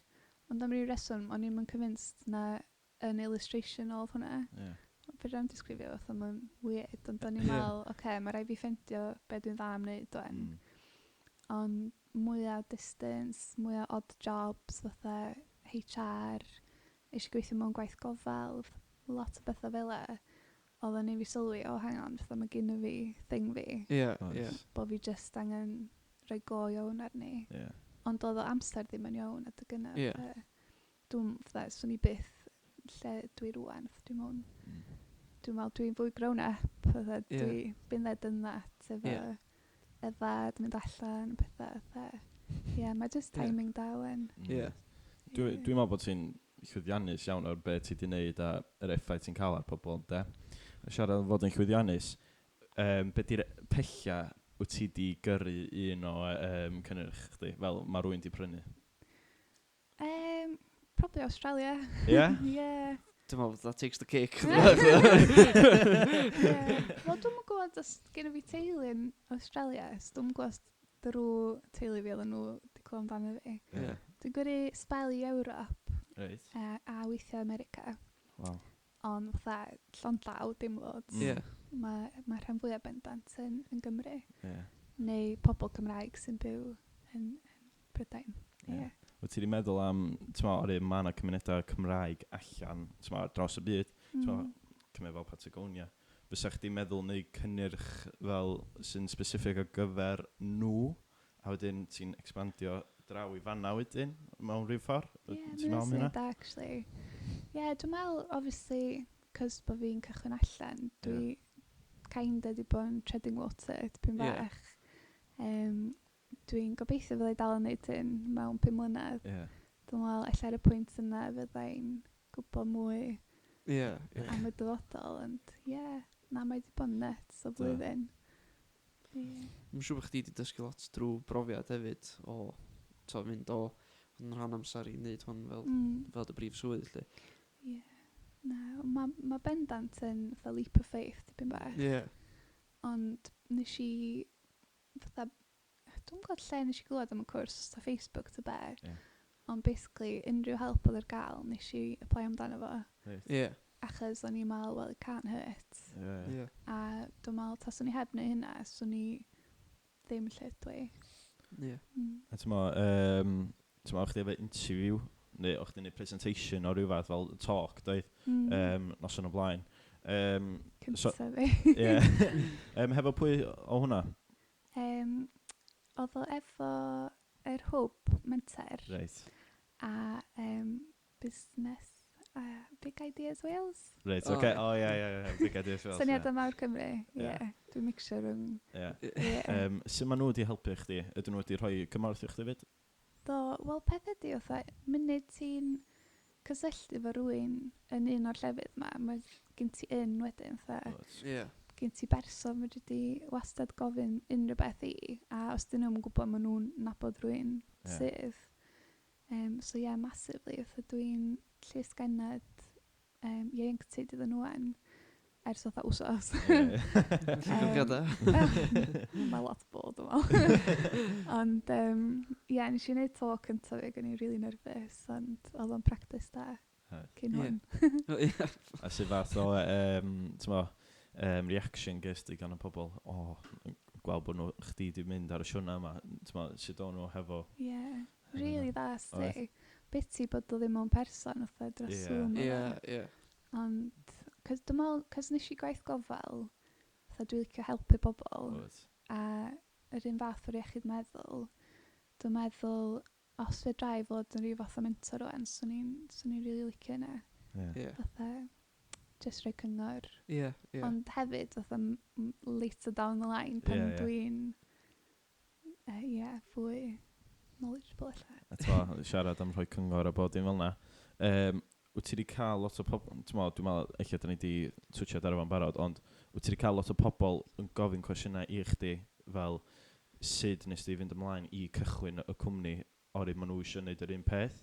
ond am ryw reswm, o'n i'm yn convinced na yn illustration oedd hwnna. Fedra i'm disgrifio fatha mae'n weird, ond o'n i'n meddwl, oce, okay, mae rhaid fi ffeindio be dwi'n dda am wneud dwan. Ond mwy o distance, mwy o odd jobs, fatha HR, eisiau gweithio mewn gwaith gofal, lot o bethau fel e. Oedd o'n i fi sylwi, oh hang on, fatha mae gynno fi thing fi, bod fi just angen rhoi go iawn arni. Ond oedd o amser ddim yn iawn adeg yna. Fatha, Dwi'n, fatha, swn i byth lle dwi rŵan, fatha dwi'n mewn, dwi'n meddwl dwi'n fwy grown up, fatha dwi been there done that, efo yfad, mynd allan, pethau, fatha. Ie, mae just timing da wan. Dwi'n meddwl bod ti'n llwyddiannus iawn o'r be ti di wneud a yr effaith ti'n cael ar pobl, de. A siarad am fod yn llwyddiannus, be di'r pella wyt ti di gyrru un o cynnyrch chdi, fel mae rhywun di prynu? Probably Australia. Ie? Ie. Dwi'n meddwl that takes the cake. Ie. Wel, dwi'm yn gwybod os gen i fi teulu yn Australia, so dwi'm yn gwybod os drwy teulu fi oedden nhw wedi clywed amdano fi. Dwi'n gyrru spel i Ewrop a weithiau America. Ond fatha llond llaw, dim loads. Mae rhan fwyaf bendant yn Gymru. Neu pobl Cymraeg sy'n byw yn Prydain. Ie. Wyt ti wedi meddwl am, ti'n meddwl, oherwydd mae yna cymunedau Cymraeg allan, ti'n meddwl, dros y byd, ti'n meddwl, cymryd fel Patagonia. Fysa chdi meddwl neu cynnyrch fel sy'n specific ar gyfer nhw, a wedyn ti'n expandio draw i fanna wedyn, mewn rhyw ffordd? Ie, Ti'n meddwl am mae'n hynna? syniad da, actually. Ie, dwi'n meddwl, obviously, cos bod fi'n cychwyn allan, dwi kinda di bod yn treading water tipyn bach. Dwi'n gobeithio fyddai dal yn neud hyn mewn 5 mlynedd. Dwi'n meddwl, ella ar y pwynt yna fyddai'n gwybod mwy Ie. am y dyfodol, ond ie, na, mae di bod yn nuts o blwyddyn. Ie. Mae'n siŵr bod chdi wedi dysgu lot drwy brofiad hefyd o to, mynd o fod yn rhan amser i wneud hwn fel, fel dy brif swydd, lle. Ie. Na, ma bendant yn fatha leap of faith tipyn bach. Ond nes i fatha, dwi'n gwybod lle nes i glywed am y cwrs, ta Facebook ta be. Ond basically, unrhyw help oedd ar gael, nes i apply amdano fo. Achos o'n i'n meddwl, well, it can't hurt. A dwi'n meddwl, taswn i heb wneud hynna, swn i ddim lle dwi. A ti'n meddwl, ti'n meddwl, o'ch chi efo interview, neu o'ch chi'n neud presentation o ryw fath fel talk, doedd, noson o blaen. Cynta fi. Ie. Hefo pwy o hwnna? Oedd o efo yr Hwb Menter. A busnes a Big Ideas Wales. Reit, O, oce. ie. O, ie, ie, ie, Big Ideas Wales. Syniadau Mawr Cymru, ie. Dwi'n mixio rhwng... Ie. Sut maen nhw wedi helpu chdi? Ydyn nhw wedi rhoi cymorth i chdi fyd? Do, wel peth ydi, fatha, munud ti'n cysylltu efo rhywun yn un o'r llefydd ma, mae gen ti un wedyn, fatha, gen ti berson fedri di wastad gofyn unrhyw beth i, a os dyn nhw'n gwybod, maen nhw'n nabod rhywun sydd. So yeah, massively, fatha dwi'n llysgennad ieuenctid iddyn nhw wan. ers fatha wsos. Ie. Llongyfarchiadau. Mae lot bod dwi'n meddwl. Ond, ie, yeah, nes i wneud talk cyntaf fi, ac o'n i'n really nervous, ond oedd o'n practice da Oedd. cyn Ie. hwn. Ie. A sut fath o, t'mo, reaction ges di gan y pobl? O, gweld bod nhw, chdi di mynd ar y siwrna yma, t'mo, sut o'n nhw hefo? Ie, yeah, really dda, Oedd. sti. Biti bod o ddim mewn person, fatha dros Ie. Zoom. Ie, oedd e. ie. Ond, cos dwi'n meddwl, cos nes i gwaith gofal, fatha dwi'n licio helpu pobl, Oedd. a yr un fath o'r iechyd meddwl, dwi'n meddwl, os fedra i fod yn rhyw fath o mentor rwan, swn i'n swn i'n really licio hynna. Ie. Ie. Fatha, just rhoi cyngor. Ie, ie. Ond hefyd, fatha, later down the line, pan Ie, ie. dwi'n, ie, fwy knowledgeable ella. A t'mo, siarad am rhoi cyngor a bod dim fel 'na. Wyt ti wedi cael lot o pobl, t'mo, dwi'n meddwl, ella da ni wedi twtsiad ar efo'n barod, ond wyt ti wedi cael lot o pobl yn gofyn cwestiynau i chdi fel sut nes di fynd ymlaen i cychwyn y cwmni oherwydd maen nhw eisiau gwneud yr un peth?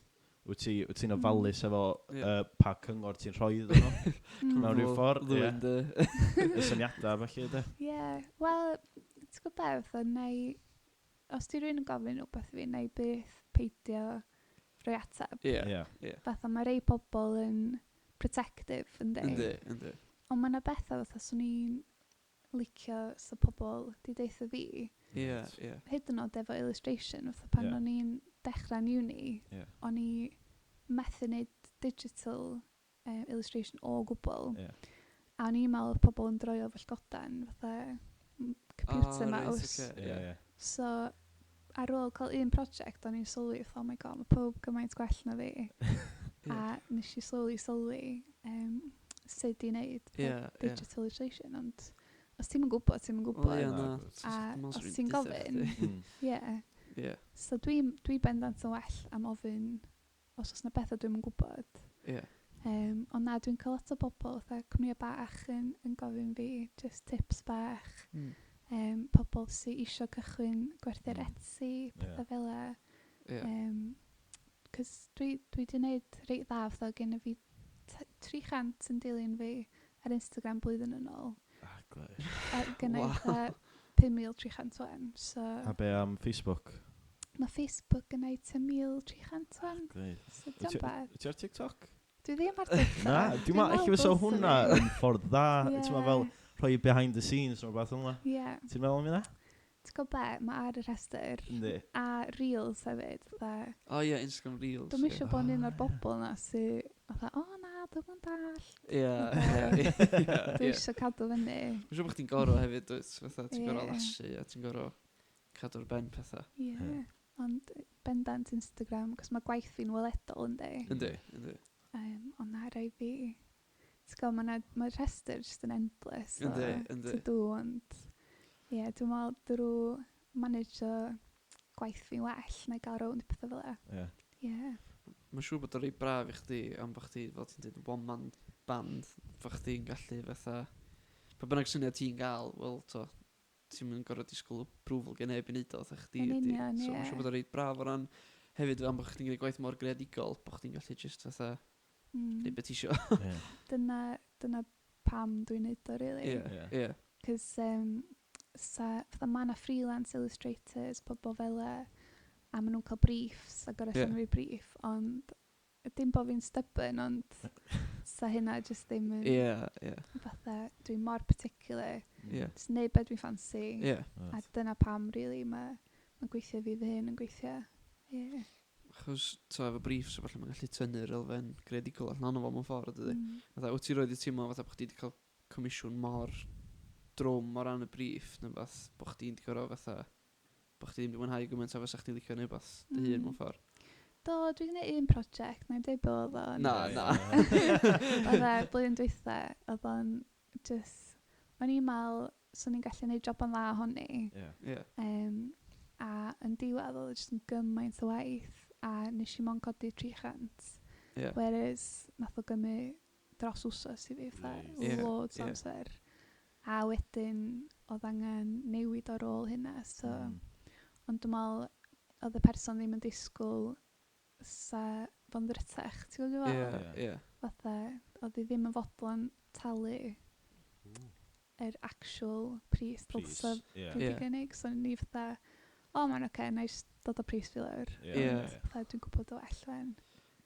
Wyt ti'n ofalus efo Ie. pa cyngor ti'n rhoi iddyn nhw? Mewn rhyw ffordd, ie. Ddwyn dy... Y syniadau felly, de? Ie, wel, ti'n gwybod beth, fatha, neu, os di rhywun yn gofyn rhywbeth i fi, neu byth peidio rhoi ateb. Ie. Ie. Ie. Fatha, mae rei pobl yn protective, yndi? Yndi, yndi. Ond mae yna bethau fatha swn i'n licio sa pobl di deutha fi, Ie, ie. hyd yn oed efo illustration, fatha pan Ie. o'n i'n dechrau'n uni, Ie. o'n i methu wneud digital illustration o gwbl. Ie. A o'n i'n meddwl oedd pobl yn droio fy llgodan, fatha computer O, reit, mouse. ocê, Ie, ie. ie. So, ar ôl cael un prosiect, o'n i'n sylwi, fatha, oh my god, mae pob gymaint gwell na fi. Ie. A nes i slowly sylwi sut i wneud Ie, ie. digital illustration, ond os ti'm yn gwybod, ti'm yn Wel, gwybod. ie, Na, na. gwrs. A Dwi'n meddwl os swn i'n ti'n deutha gofyn, chdi. Ie. Ie. So dwi bendant yn well am ofyn os oes 'na bethau dwi'm yn gwybod. Ie. Ond na, dwi'n cael lot o bobl, fatha cwmnïau bach yn gofyn fi, just tips bach. Pobl sy isio cychwyn gwerthu ar Etsy, pethau fel 'a. Ie. Cos dwi 'di wneud reit dda, fatha genna fi 300 yn dilyn fi ar Instagram blwyddyn yn ôl. Ah, glir. A genna i Waw. fatha 5,300 wan, so... A be am Facebook? Mae Facebook genna i tua 1,300 wan, Glir. so Wyt dio'm bad. Wyt ti ar TikTok? Dwi ddim ar TikTok. Na, dwi'n meddwl, ella fysa dylswn hwnna i. yn ffordd dda. Ti'n meddwl fel Ie. rhoi behind the scenes neu rhywbeth fel 'na? Ie. Ti'n meddwl am hynna? Ti'n gwybod be, mae ar y rhestr. Yndi. A Reels hefyd, fatha. O ie, Instagram Reels. Dwi'm ie. isio bod yn un Ah, o'r bobl 'na sy fatha, o na, dwi'm yn dallt. Ie, ie, ie, Dwi ie. isio cadw fyny. Mae'n siŵr bod chdi'n gorfod hefyd, dwyt? Fatha, ti'n gorfod Ie. addasu a ti'n gorfod cadw'r ben pethau. Ie. Ie. Ond bendant Instagram, cos mae gwaith fi'n weledol, yndi. Yndi, yndi. Ond na, rai fi... Ti'n gwybod, mae'r ma rhestr jyst yn endless o Yndi, yndi. to do, ond... Ie, dwi'n meddwl drwy manage gwaith fi'n well na i gael rownd i pethau fel 'na. Ie. Ie. Mae'n siŵr bod o'n reit braf i chdi am bod chdi, fel ti'n dweud, one man band, fo chdi'n gallu fatha... Pa bynnag syniad ti'n gael, wel, to, ti'n mynd gorfod disgwyl approval gen neb i neud o, fatha chdi Yn ydi. union, So mae'n ie. siŵr bod o'n reit braf o ran hefyd am bod chdi'n gwneud gwaith mor greadigol, bod chdi'n gallu just fatha neud beth ti isio. Ie. Dyna pam dwi'n neud o, really. Ie, Ie. ie. Cos sa, fatha ma' 'na freelance illustrators, pobl fel 'a, a maen nhw'n cael briefs a gorau Ie. llenwi brief, ond dim bod fi'n stubborn, ond sa hynna jyst ddim yn Ie, ie, fatha, dwi'n mor particular, ie. jyst neud be dwi'n ffansi, Ie. a dyna pam, really, mae ma gweithio fi fy hun yn gweithio. Ie. Achos, to, efo briefs o falle mae'n gallu tynnu'r elfen greadigol allan ono fo mewn ffordd, dydy. Fatha, wyt ti roed i teimlo fatha bod chdi wedi cael comisiwn mor drwm o ran y brief, neu beth, bod chdi'n di gorfod fatha, bod chdi ddim wedi mwynhau gymaint o fysa chdi'n licio neu beth dy hun mewn ffordd. Do, dwi wedi gwneud un prosiect, na i'm deud be oedd o. ond- Na, na. Oedd e blwyddyn dwytha, oedd o'n just... O'n i'n meddwl, swn i'n gallu gwneud job yn dda ohoni. Ie. Ie. A yn diwedd, oedd o jyst yn gymaint o waith, a nes i mond codi 300. Ie. Whereas, nath o gymryd dros wsos i fi, fatha, Nice. Ie, loads o ie. amser. A wedyn, oedd angen newid ar ôl hynna, so... Ond dwi'n meddwl, oedd y person ddim yn disgwyl sa fo'n ddrytach, ti'n gwybod? Ie, ie. Fatha, oedd hi ddim yn fodlon talu yr actual pris Pris, dylsa ie. fi 'di Ie. gynnig. So o'n i fatha, o, mae'n oce, na i jyst dod o pris fi lawr. Ie, Ie. ie. Fatha, dwi'n gwybod o well wan.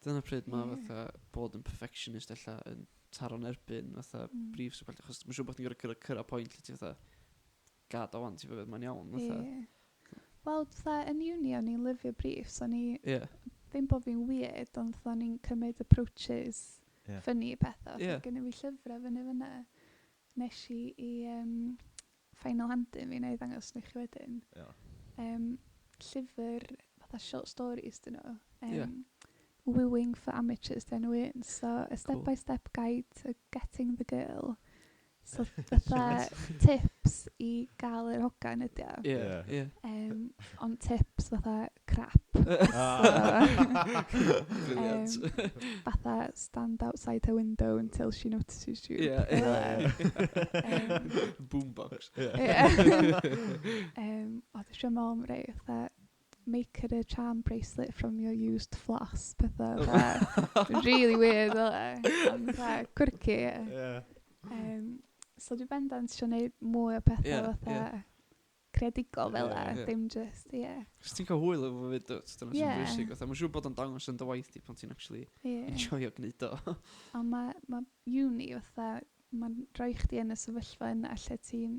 Dyna pryd mae Ie. fatha bod yn perfectionist ella yn taro'n erbyn fatha briefs o ballu, achos mae'n siŵr bod chdi'n gorfod cyrraedd pwynt lle ti fatha gad o wan, ti'n gwybod mae'n iawn, fatha. Ie. Wel, fatha, yn uni o'n i'n lyfio briefs, o'n i, Ie. ddim bod fi'n weird, ond fatha o'n i'n cymryd approaches Ie. funny i pethau. Ie. Yeah. Gynna fi llyfrau fyny fyna. Nes i i final handing fi, na i ddangos nhw i chi wedyn. Ie. Llyfr fatha short stories dyn nhw. Ie. Wooing for Amateurs dyn nhw un. So, a Cool. step-by-step guide to getting the girl. So, fatha tips i gael yr hogan ydi o. Ie, Ie. ie. Ond tips fatha crap. Ah. Brilliant. Fatha stand outside her window until she notices you. Ie. Fel 'na. Boombox. Ie. Ie. O, dwi eisiau meddwl am rei, fatha, make her a charm bracelet from your used floss, pethau fatha, really weird fel 'na. Ond fatha, quirky, ie. Ie. So dwi bendant eisiau gwneud mwy o pethau Ie, fatha creadigol fel 'na, Ie. dim just, ie. Cos ti'n cael hwyl efo fyd, dwyt, dyna sy'n Ie. bwysig. Fatha, mae'n siŵr bod o'n dangos yn dy waith di pan ti'n actually Ie. enjoyo gwneud o. Ond mae ma uni fatha, mae'n rhoi chdi yn y sefyllfa yna lle ti'n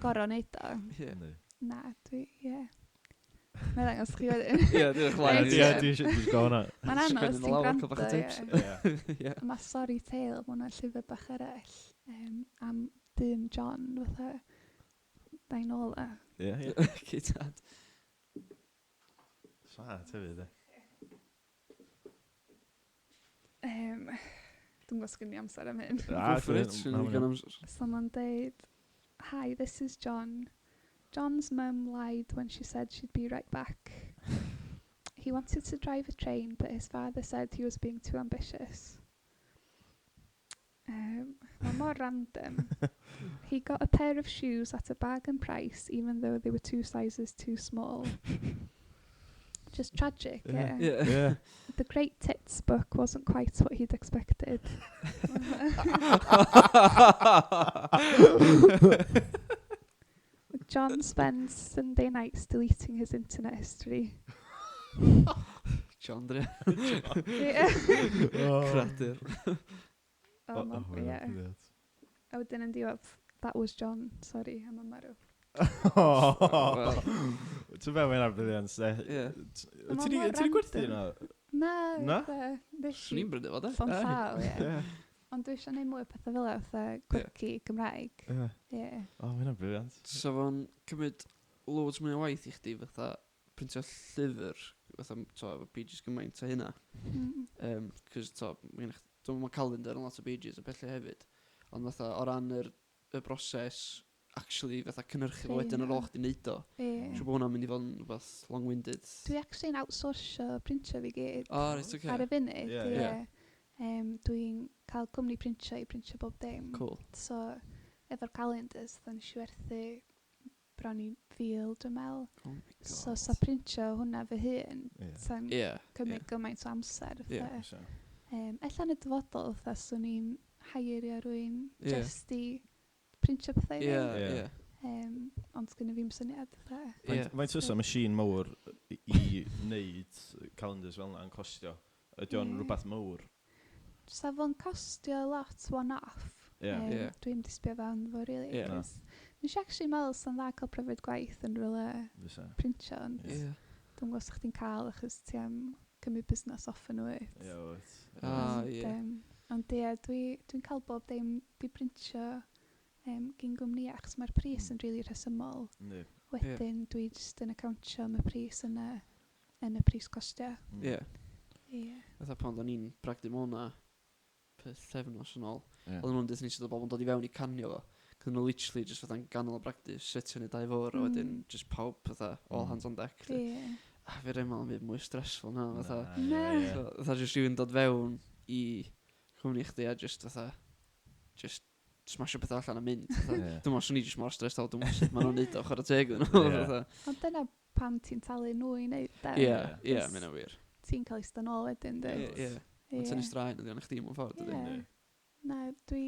gorfod neud o. Ie. Yndi. Na, dwi, ie. Na i ddangos chi wedyn. Ie, diolch yn Reit. Ie, fawr. dwi eisiau gweld hwnna. Mae'n anodd, Sgwennu ti'n lawr, gwrando, cael bach o tips. ie. Ie. Ie. Mae Sorry Tale, mae hwnna'n llyfr bach arall, am dyn John, fatha, da i'n ôl a. Ie, ie. Cei tad. Smart hefyd, e. Dwi'n gwybod sgyn i amser am hyn. Ah, Go for it. dwi'n- Swn na, i'n ma' digon amser. So mae'n deud, Hi, this is John. John's mum lied when she said she'd be right back. He wanted to drive a train, but his father said he was being too ambitious. Mae mor random. He got a pair of shoes at a bargain price, even though they were 2 sizes too small. Just tragic, Yeah. yeah. Ie. Ie. The Great Tits book wasn't quite what he'd expected. John spends Sunday nights deleting his internet history. John Dre. Yeah. Cradur. Oh, ma- yeah. A wedyn yn diwedd, that was John, sorry, I'm a marw. Wel. Ti'n fel mae'n brilliant, de. Ie. Ma' Ti mor di gwerthu random. hynna? Na, Na? fatha, nes Swn i i'n brynu fo, de. llond Aye. llaw, ie. Ie. Ond dwi eisiau gwneud mwy o pethau fel 'na, fatha quirky Gymraeg. Ie. Ie. O, mae hynna'n brilliant. So fo'n cymryd loads mwy o waith i chdi fatha printio llyfr, fatha, to, efo pages gymaint o hynna. Cos, to, mae gennych- dwi'm yn meddwl calendar yn lot o pages a pethau hefyd. Ond fatha, o ran yr, y broses, actually, fatha cynhyrchu fo Creu wedyn ar ôl hwnna. chdi neud o. Ie. Siŵr bod hwnna'n mynd i fod yn rhywbeth long-winded. Dwi actually'n outsourcio printio fi gyd. O, reit, oce. Ar y funud, Ie, ie. ie. Dwi'n cael cwmni printio i printio bob dim. Cool. So, efo'r calendars, dda nes i werthu bron i 1,000, dwi'n meddwl. Oh my god. So, sa printio hwnna fy hun, Ie. sa'n Ie. cymryd gymaint o amser. Ie. fatha. So. Ella yn y dyfodol, fatha, swn i'n heirio rywun Ie. just i printio pethau i Ie, fi. ie. Ond sgynna fi'm syniad, fatha. Ie. Faint fysa machine mawr i wneud calendars fel yna yn costio? Ydy o'n Ie. rhywbeth mawr? Sa fo'n costio lot one-off. Ie. Ie. Dwi'n di sbio fewn fo, really. Ie. Na. 'cos Nes i actually meddwl sa'n dda cael profiad gwaith yn rhywle Fysa. printio, ond Ie. dwi'n gwybod os chdi'n cael achos ti am cymryd busnes off yn wyt. Ie, wyt. Ah, Ond, ie. Ond ie, dwi'n cael bob dim di printio gyn gwmni achos mae'r pris yn rili rhesymol. Yndi. Wedyn dwi jyst yn accountio am y pris yn y pris costio. Ie. Ie. Fatha pan o'n i'n bragdy Mona pythefnos yn ôl. Ie. Oedden nhw'n dweud ni sydd o bobl yn dod i fewn i canio fo. Cos nhw literally just fatha'n ganol y bragdy, setio yn y dau fawr, a wedyn just pawb fatha all hands on deck. lly. Ie. A fi rhaid meddwl am byd mwy stressful na, fatha. Na, ie, ie. So, fatha just rhywun dod fewn i cwmni chdi a just fatha, just smasho pethau allan a mynd. Fatha. Ie. Dwi'n meddwl, swn i just mor stressed out, dwi'n meddwl sut maen nhw'n neud o, chwarae teg iddyn nhw. Ie. fatha. Ond dyna pam ti'n talu nhw i wneud de. Ie, ie, Cos mae hynna'n wir. Ti'n cael eistedd nôl wedyn, Ie, dwyt? ie. Mae'n tynnu straen ydi o'n chdi mewn ffordd, dydi? Ie. Na, dwi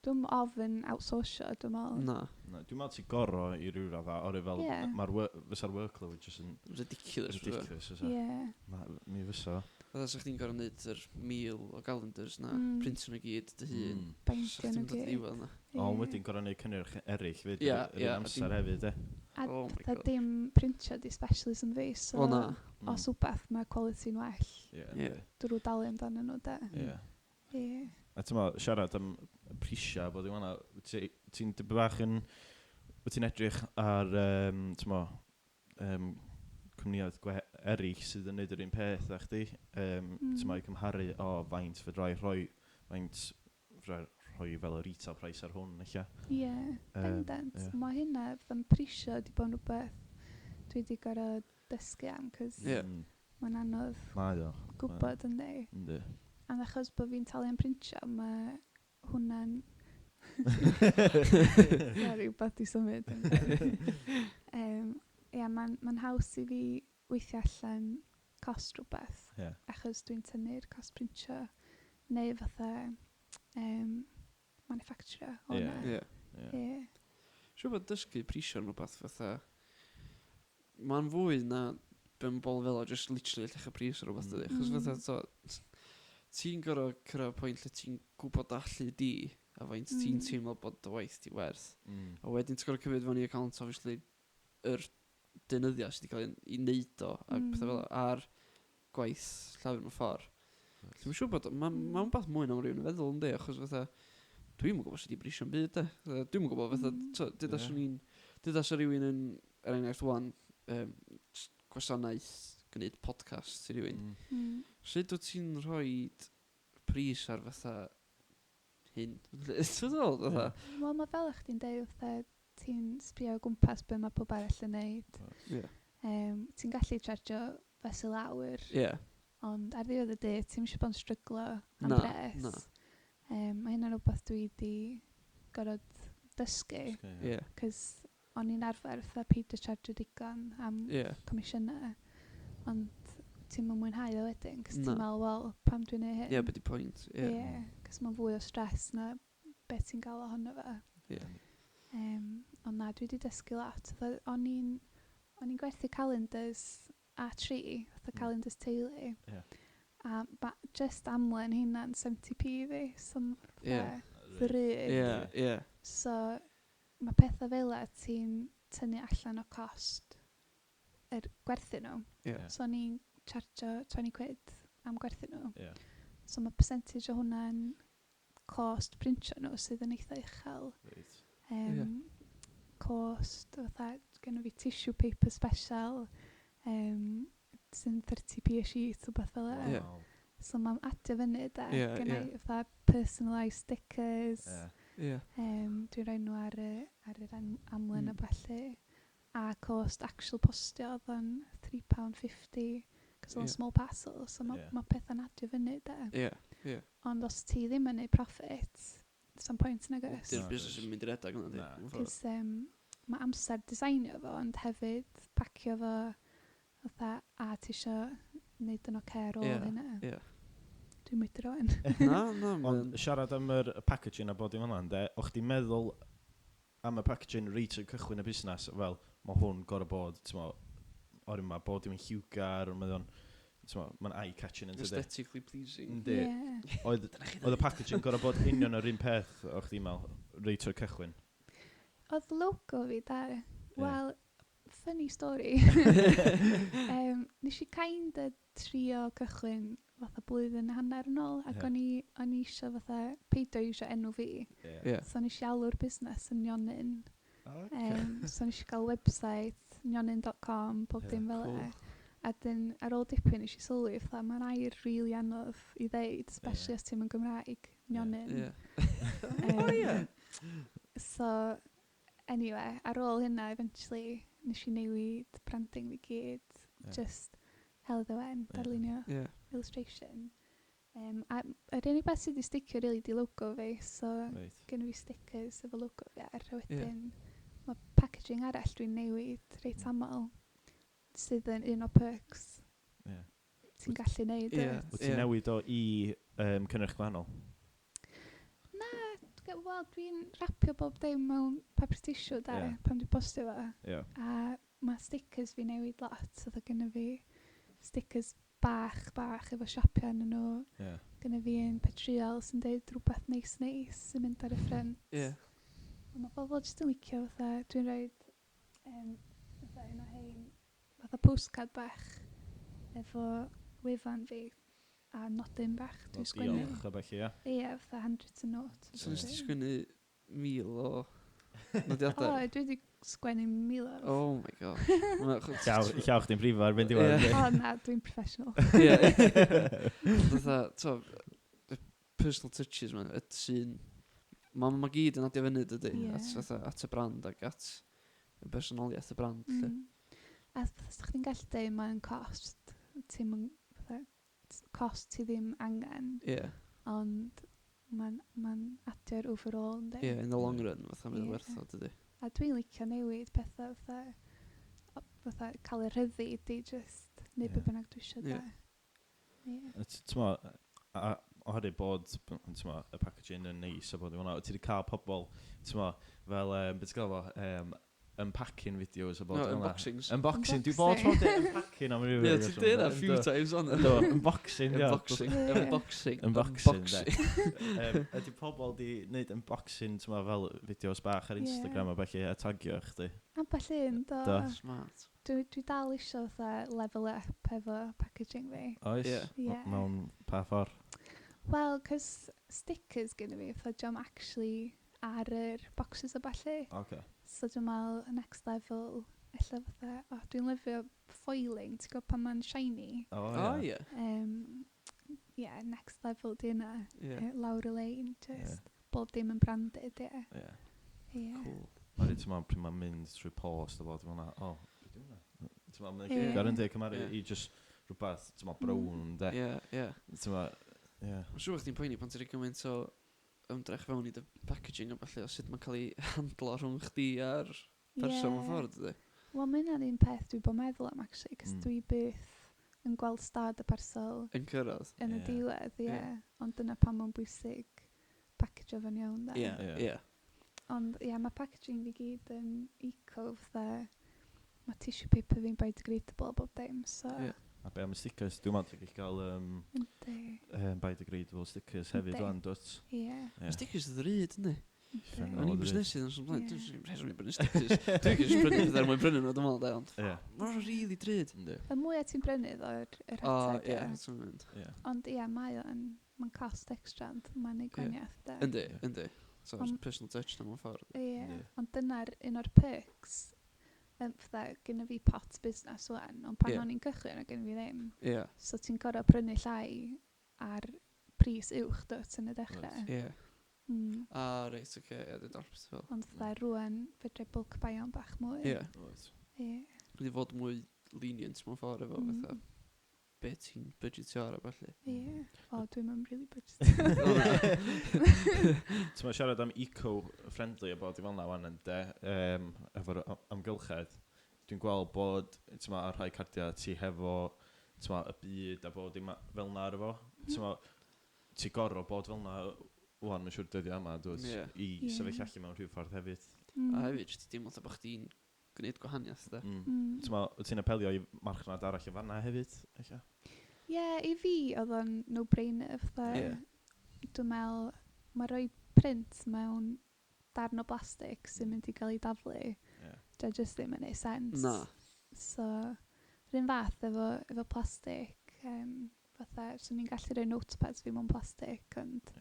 Dwi'm ofn outsourcio, dwi'n meddwl. Na. Na, dwi'n meddwl ti goro i ryw radda, oherwydd fel, Ie. mae'r fysa'r workload jyst yn Ridiculous. Ridiculous. ridiculous, fysa. Ie. Ma- Mi fysa. Fatha sa chdi'n gorfod neud yr 1,000 o calendars na, printio nhw gyd dy hun. Sa Beindio chdi'n nhw dod gyd. ddiwedd na. Ond Ie. wedyn gorfod neud cynnyrch eraill fyd, Ie, yr ie, un a amser dim- hefyd, e. A Oh my fatha God. dim printio di specialism fi, so O na. os wbath mae quality'n well, Ie. Ie. drwy dalu amdanyn nhw de. Ie. Ie. A ti'n meddwl, siarad am prisiau bod i fan'na, ti'n dipyn bach yn, wyt ti'n edrych ar, ti'n meddwl, cwmnïoedd eraill sydd yn neud yr un peth â chdi, ti'n meddwl, i cymharu, o, faint fedra i rhoi, faint fedra i rhoi fel y retail price ar hwn, ella. Ie, bendant. Mae hynna, fatha'n prisio di bod yn rhywbeth dwi wedi gorfod dysgu am, cos mae'n anodd Mae o. gwybod yndi. Yndi. Ond achos bod fi'n talu am printio, mae hwnna'n... Sorry, wbath di symud. Ie, mae'n haws i fi weithio allan cost rhywbeth, achos dwi'n tynnu'r cost printio, neu fatha manufacturer o hwnna. Ie. Siŵr bod dysgu prisio yn rhywbeth fatha... Mae'n fwy na be' ma' bobl fel o, just literally edrych y pris ar rhywbeth dydi. Achos fatha, t'o, ti'n gorfod cyrraedd pwynt lle ti'n gwybod allu di, a faint ti'n teimlo bod dy waith di werth. A wedyn ti'n gorfod cymryd fewn i account, obviously, yr deunyddiau sydd wedi cael ei wneud o, a pethau fel 'na, a'r gwaith llafur mewn ffordd. Dwi'n siŵr bod, ma' wbath mwy na ma' rhywun yn feddwl, yndi, achos fatha, dwi'm yn gwybod sut i brisio'n byd, de. Fatha, dwi'm yn gwybod, fatha, t'o, deuda swn i'n, deuda sa rhywun yn, er enghraifft wan, gwasanaeth gwneud podcast i rhywun. Sut wyt ti'n rhoi pris ar fatha hyn? Ti'n ddol, fatha? Wel, mae fel ych chi'n deud, fatha, ti'n sbio o gwmpas be mae pob arall yn neud. Ti'n gallu chargio fesul awr. Ond ar ddiwedd y dydd, ti'm isio bod yn stryglo am Na, bres. na. Mae hynna'n rhywbeth dwi wedi gorfod dysgu. Dysgu, ie. Cos o'n i'n arfer fatha peidio chargio digon am comisiynau. Ond ti'm yn mwynhau o wedyn, cos ti'n Na. meddwl, wel, pam dwi'n neud hyn? Ie, be di pwynt? Ie. Ie, cos mae'n fwy o stress na beth ti'n gael ohono fe. Ond na, dwi wedi dysgu lot. Fatha, o'n i'n gwerthu calendars A3, fatha calendars teulu. A just amlen hynna'n 70p i fi, so fatha ddrud. Ie, ie. So mae pethau fel 'a ti'n tynnu allan o cost yr gwerthu nhw. So o'n i'n chargio 20 quid am gwerthu nhw. So mae percentage o hwnna'n cost printio nhw sydd yn eitha uchel. Cost, fatha, genno fi tissue paper special, sy'n 30p a sheet, o beth fel 'na. Wow. So mae'n adio fyny, de. Genna i fatha personalised stickers. Dwi'n rhoi nhw ar yr amlen a ballu. A cost actual postio oedd o'n £3.50, cos oedd o'n small parcel, so ma pethau'n adio fyny, de. Ie. Ond os ti ddim yn neud profit, some point nag oes. Di'r Na, busnes does. yn mynd i redeg yna, di. Na. Mewn ffordd. Cos mae amser designio fo, ond hefyd pacio fo, fatha, a ti isio neud yn oce ar ôl hynna. Dwi'n mwydro rwan. Na, na, Ond mae'n... siarad am yr packaging a bod dim hwnna, ynde, o'ch ti'n meddwl am y packaging reit yn cychwyn y busnes, fel, mae hwn gorau bod, ti'n mo, o'r yma, bod dim yn lliwgar, ond mae o'n, ti'n mo, mae'n eye-catching yn tydi. Aesthetically pleasing. Yndi. Oedd y packaging gorau bod union yr un peth, o'ch ti'n meddwl, reit o'r cychwyn? Oedd logo fi, da. Wel, funny story. Nes i kind of trio cychwyn fatha blwyddyn a hanner yn ôl, ac o'n i isio fatha peidio iwsio enw fi. So nes i alw'r busnes yn Nionyn. So nes i gael website, nionyn dot com, pob dim fel 'na. A dyn, ar ôl dipyn nes i sylwi, fatha, mae'n air really anodd i ddeud, especially os ti'm yn Gymraeg, Nionyn. O, ie. So, anyway, ar ôl hynna, eventually, nes i newid branding fi gyd. Just Heledd Owen, darlunio, illustration. A yr unig beth sydd wedi sticio, really, di logo fi, so gen i fi stickers efo logo fi ar, a wedyn mae packaging arall dwi'n newid reit aml, sydd yn un o perks ti'n gallu neud, wyt? Wyt ti'n newid o i cynnyrch gwahanol? Na, Wel, dwi'n rapio bob dim mewn papur tissue, da, pan dwi'n postio fo. A mae stickers fi newid lot. So, gynna fi stickers bach, bach efo siapia yn nhw. Gynna fi un petriol sy'n deud rhywbeth neis neis sy'n mynd ar y ffrynt. Ond mae bobl jyst yn licio fatha, dwi'n rhoi fatha un o hein, fatha postcard bach efo wefan fi a nodyn bach dwi'n sgwennu. Diolch a felly, ie. Ie, fatha handwritten note. So nes ti sgwennu 1,000 o nodiadau? O, dwi wedi sgwennu miloedd. Oh my god. Llaw chdi'n brifo erbyn diwedd. O na, dwi'n professional. Ie. Fatha, to, y personal touches ma, y sy'n... Mae ma gyd yn adio fyny, dydy, at, fatha, at y brand ac at y personoliaeth y brand. A fatha, sa chdi'n gallu deud mae'n cost, ti'n mynd, fatha, cost ti ddim angen. Ond mae'n ma adio'r overall, yndi? Ie, in the long run, fatha, mae'n werth o, dydy. A dwi'n licio newid pethau fatha, fatha cael y rhyddid i just neud be bynnag dwi eisiau da. Ie. T'mo, oherwydd bod, t'mo, y packaging yn neis a bod yn hwnna, ti wedi cael pobl, t'mo, fel, beth ti'n gael fo, unpacking videos a bod No, yn hwnna. Unboxings. Unboxing, dwi bod tro'n dweud unpacking am ryw Ie, ti'n dweud that few times on. Do, unboxing, ie. Unboxing, unboxing, Unboxing, de. Ydy pobl di wneud unboxing, t'mo, fel fideos bach ar Instagram a felly, a tagio chdi? Ambell un, do. Do. Smart. Dwi dal isio fatha level up efo packaging fi. Oes? Ie. Mewn pa ffordd? Wel, cos stickers gyda fi, fatha diom actually ar yr boxes o ballu. So dwi'n meddwl, y next level, ella fatha, oh, dwi'n lyfio foiling, ti'n gwybod pan mae'n shiny? O, O, ie. ie. Yeah, next level di yna, lawr y lein, just bob dim yn branded, ie. Ie. Cool. Oherwydd, ti'n meddwl, pryd mae'n mynd trwy post a bod, ti'n meddwl, o, be di hwnna? Ti'n meddwl, mae'n lliwgar yndi, cymharu i just rhywbeth, ti'n meddwl, brown, de. Ie, ie. Ti'n meddwl, ie. Mae'n siŵr chdi'n poeni pan ti'n rhoi gymaint o ymdrech fewn i dy packaging a ballu, o sut mae'n cael ei handlo rhwng chdi a'r person mewn ffordd, dydy. Wel, mae hynna'n un peth dwi bod meddwl am, actually, cos dwi byth yn gweld stad y parsel yn cyrraedd. Yn y diwedd, ie. Ond dyna pam mae'n bwysig packageo fo'n iawn, de. Ie, ie. Ond, ie, mae packaging fi gyd yn eco, fatha, mae tissue paper fi'n biodegradable a bob dim, so... A be am y stickers? Dwi'n meddwl ti'n gallu cael Yndi. biodegradable stickers hefyd Yndi. wan, dwt? Ie. Mae stickers yn ddrud, yndi? Uffernol O'n i'n o ddrud. busnesu yn ymlaen, dwi'n rheswm i brynu stickers. Dwi'n gallu prynu pethau er mwyn brynu nhw, dwi'n meddwl, de, ond mae'n rili drud. Yndi. Y mwyaf ti'n brynu, ddo, yr O, rhatach, ie, ie. that's what I meant. Ond ie, mae o'n, mae'n cost extra, ond mae'n neud gwahaniaeth, de. Yndi, yndi. So, personal touch na mewn ffordd. Ie, ond dyna'r un o'r perks. Fatha, gynna fi pot busnes wan, ond pan o'n i'n cychwyn, oedd gynna fi ddim. So ti'n gorfod prynu llai ar pris uwch dwt yn y dechrau. Ie. A, reit, oce, ie, dwi'n dallt beth fel. Ond fatha rwan, fedra i bulk buy o'n bach mwy. Ie. Oes. Ie. Wedi fod mwy lenient mewn ffordd efo fatha be ti'n budgetio ar a ballu. Ie. O, dwi'n mynd really budgetio. Ti'n ma siarad am eco-friendly a bod i fel 'na wan ynde, efo'r amgylchedd. Dwi'n gweld bod, ti'n ma, ar rhai cardiau ti hefo, ti'n ma, y byd a bod dim fel 'na ar efo. Ti'n ma, ti gorfod bod fel 'na wan, mae'n siŵr dyddiau yma, dwyt, i sefyll allan mewn rhyw ffordd hefyd. A hefyd, jyst i deimlo fatha bod chdi'n gwneud gwahaniaeth, de. Ti'n ma, wyt ti'n apelio i marchnad arall yn fan'na hefyd, ella? Ie, i fi oedd o'n no-brainer, fatha, dwi'n meddwl, mae rhoi print mewn darn o blastig sy'n mynd i gael ei daflu, dio jyst ddim yn neud sense. Na. So, yr un fath efo plastig, fatha, swn i'n gallu rhoi notepads fi mewn plastig, ond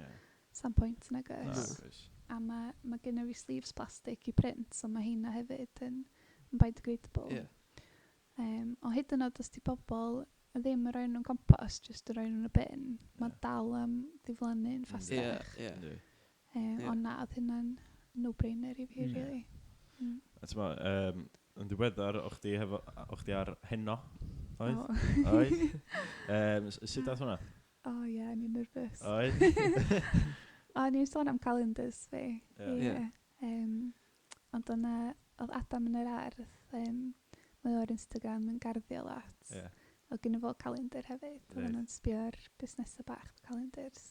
sa'm pwynt nag Na, oes. oes. A mae genna fi sleeves plastig i print, so mae heina hefyd yn biodegradable. Ond hyd yn oed os di bobl ddim yn rhoi nhw'n compost, jyst yn rhoi nhw'n y bin, mae dal am ddiflannu'n ffastach. Ie, ie. Ond na, oedd hynna'n no-brainer i fi, really. A ti'n ma, yn ddiweddar, o'ch chdi hefo, o'ch chdi ar Heno, oedd? O. Oedd? Sut dath hwnna? O ie, o'n i'n nervous. Oedd? O, o'n i'n sôn am calendars fi. Ie. Ie. Ond o'na, oedd Adam yn yr ardd, mae o ar Instagram yn garddio lot. Oedd gynno fo calendar hefyd. Oedd hwnna'n sbio ar busnesau bach efo calendars.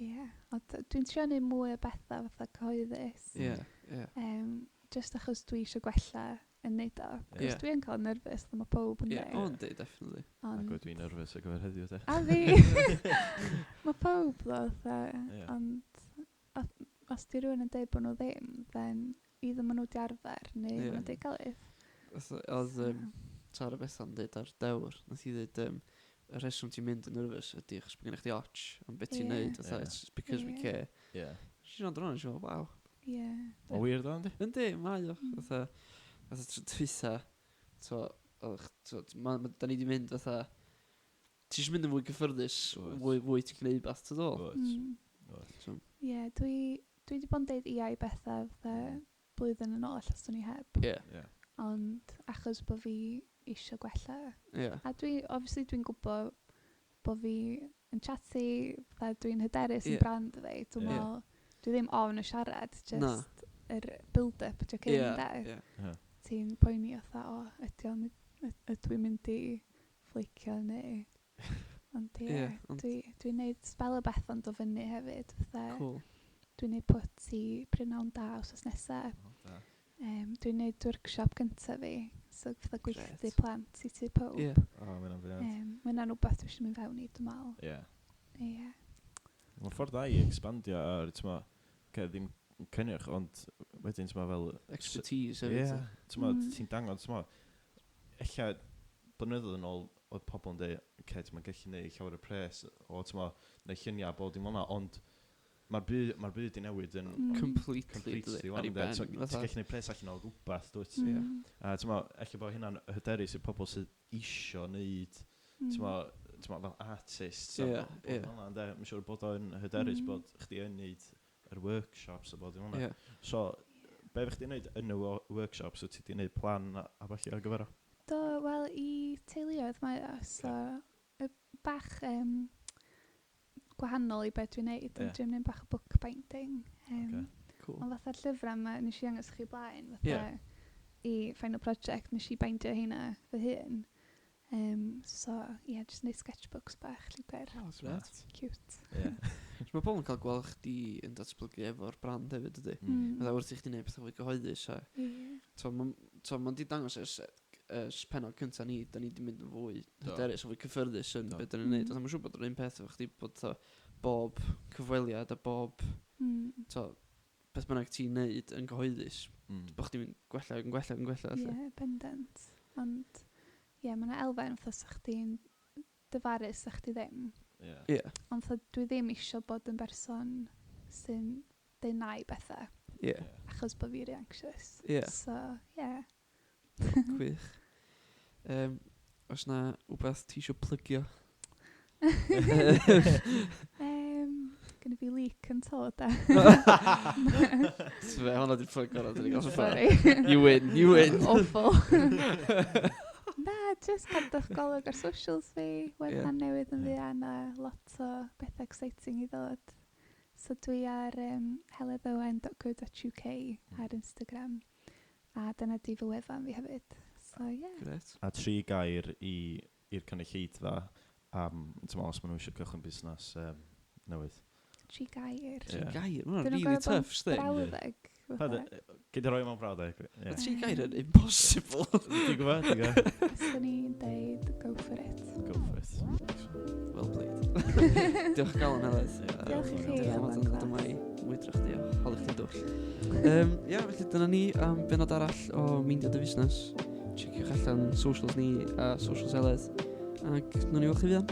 Ie. Ond dwi'n trio neud mwy o bethau fatha cyhoeddus. Ie, ie. Just achos dwi eisiau gwella yn neud o. Cos dwi yn cael nervous, mae pob yn Ie, dweud. o, yndi, definitely. Ac o dwi'n nervous ar gyfer heddiw, de. A fi! Mae pob ddo, fatha. Ie. Ond os di rhywun yn dweud bod nhw ddim, then either maen nhw di arfer neu Ie. maen nhw'n deud gilydd. Fatha, oedd Tara Bethan dweud ar Dewr, nath hi dweud, y rheswm ti'n mynd yn nervous ydy achos bod gennych chdi och am beth ti'n neud, fatha, it's because we care. Nes i wrando ar hwnna, nes i feddwl, waw. Ie. O wir ddo, yndi? Yndi, mae o. Fatha tro dwytha, to, oeddech, to, da ni di mynd fatha, ti eisiau mynd yn fwy gyffyrddus, Wyt. fwy ti'n gwneud beth, ti'n dod? Wyt. Wyt. So, Ie, dwi wedi bod yn deud ia i bethau fatha blwyddyn yn ôl, allan swn i heb. Ie, Ond achos bod fi eisiau gwella. ie. A dwi, obviously dwi'n gwybod bod fi yn chatty, fatha dwi'n hyderus yn brand fi. Dwi'n meddwl, dwi ddim ofn y siarad, Na. just yr build-up, dwi'n Ie, cyn, de. ie. Ti'n poeni fatha, o, ydy o'n, ydw i'n mynd i flicio neu... Ond ie, Ie, ond- dwi'n neud spel o beth ond o fyny hefyd. Fatha, Cool. Dwi'n neud pwt i Prynhawn Da wsos nesa. O, da. Dwi'n neud workshop gyntaf fi, so fatha gweithdy Grêt. plant i Tŷ Pawb. Ie. O, mae hynna'n brilliant. Mae hynna'n rhywbeth dwi eisiau mynd fewn i, dwi'n meddwl. Ie. Ie. Mae'n ffordd dda i expandio ar, ti'n ma, ddim cynnyrch, ond wedyn, ti'n ma, fel... Expertise Ie, hefyd. ti'n ma, ti'n dangos, ti'n ma, ella blynyddoedd yn ôl, oedd pobl yn dweud, oce, ti'n ma, gallu neud llawer o pres, o, ti'n ma, neud lluniau, bod dim fel 'na, ond mae'r byd, mae'r byd i newid yn Completely, completely dydi, ar wan, ei ynde? ben. Ti'n fatha. gallu neud pres allan o rwbath, dwyt? Ie. A ti'n ma, ella bod hynna'n hyderus i'r pobl sydd isio neud, ti'n ma, ti'n ma, fel artists, a Ie, bod ie. fel 'na, ynde? Mae'n siŵr bod o'n hyderus bod chdi yn neud yr workshops a bod dim fel 'na. Ie. So, be fych chdi'n neud yn y workshops? Wyt ti 'di neud plan a ballu ar gyfer o? Do, wel, i teuluoedd mae o, so y bach gwahanol i beth dwi'n neud, ond dwi'n neud bach o bookbinding. Cool. Ond fatha'r llyfrau yma, nes i angos chi blaen, fatha i final project, nes i bindio heina fy hun. So, ie, yeah, just neud sketchbooks bach, lliwgar. Oh, grêt. Cute. So mae pobl yn cael gweld chdi yn datblygu efo'r brand hefyd, ydy? Fatha wrth i chdi wneud pethau fwy gyhoeddus a... To, ma'n di dangos ers pennod cynta ni, da ni di mynd yn fwy Do. hyderus, yn fwy cyffyrddus yn Do. beth da ni'n neud. Fatha, mae'n siŵr bod yr un peth efo chdi, bod fatha bob cyfweliad a bob, to, beth bynnag ti'n neud yn gyhoeddus, bod chdi'n mynd gwella ac yn gwella ac yn gwella. Ie, felly. bendant. Ond, ie, yeah, mae yna elfen fatha sa chdi'n dyfarus sa chdi ddim. Ie. Ie, Ond fatha dwi ddim isio bod yn berson sy'n deny bethau, ie, achos bod fi rhy anxious. Ie. So, ie. Gwych. Oes na wbeth ti isio plygio? Gynna fi leak yn to, da. Fe, hwnna di'r plug gorau, dyn ni gael so far. Sorry. You win, you win. Awful. Na, just cadwch golwg ar socials fi. Wefan newydd yn fuan a lot o bethau exciting i ddod. So dwi ar heleddowen.co.uk ar Instagram. A dyna di fy wefan fi hefyd. So ie. Yeah. Gret. A tri gair i'r cynulleidfa am, ti'n meddwl, os maen nhw eisiau cychwyn busnes newydd. Tri gair. Tri Ie. gair, ma' hwnna'n Dyn nhw'n really gorfod bod yn tough, sdi? Brawddeg. fatha. Gei di roi mewn brawddeg? Ie. Mae tri gair yn impossible. Ti'n gwybod? Ti'n gwybod? Swn i'n deud go for it. Go for it. Well played. Diolch galon, Heledd. Ie, Diolch i chi. Diolch am oedd dod o'n yma i mwydro chdi a holi chdi'n dwll. Ia, felly dyna ni am benod arall o Meindio Dy Fusnes. Checiwch allan socials ni a socials Heledd. Ac nawn ni weld chi fuan.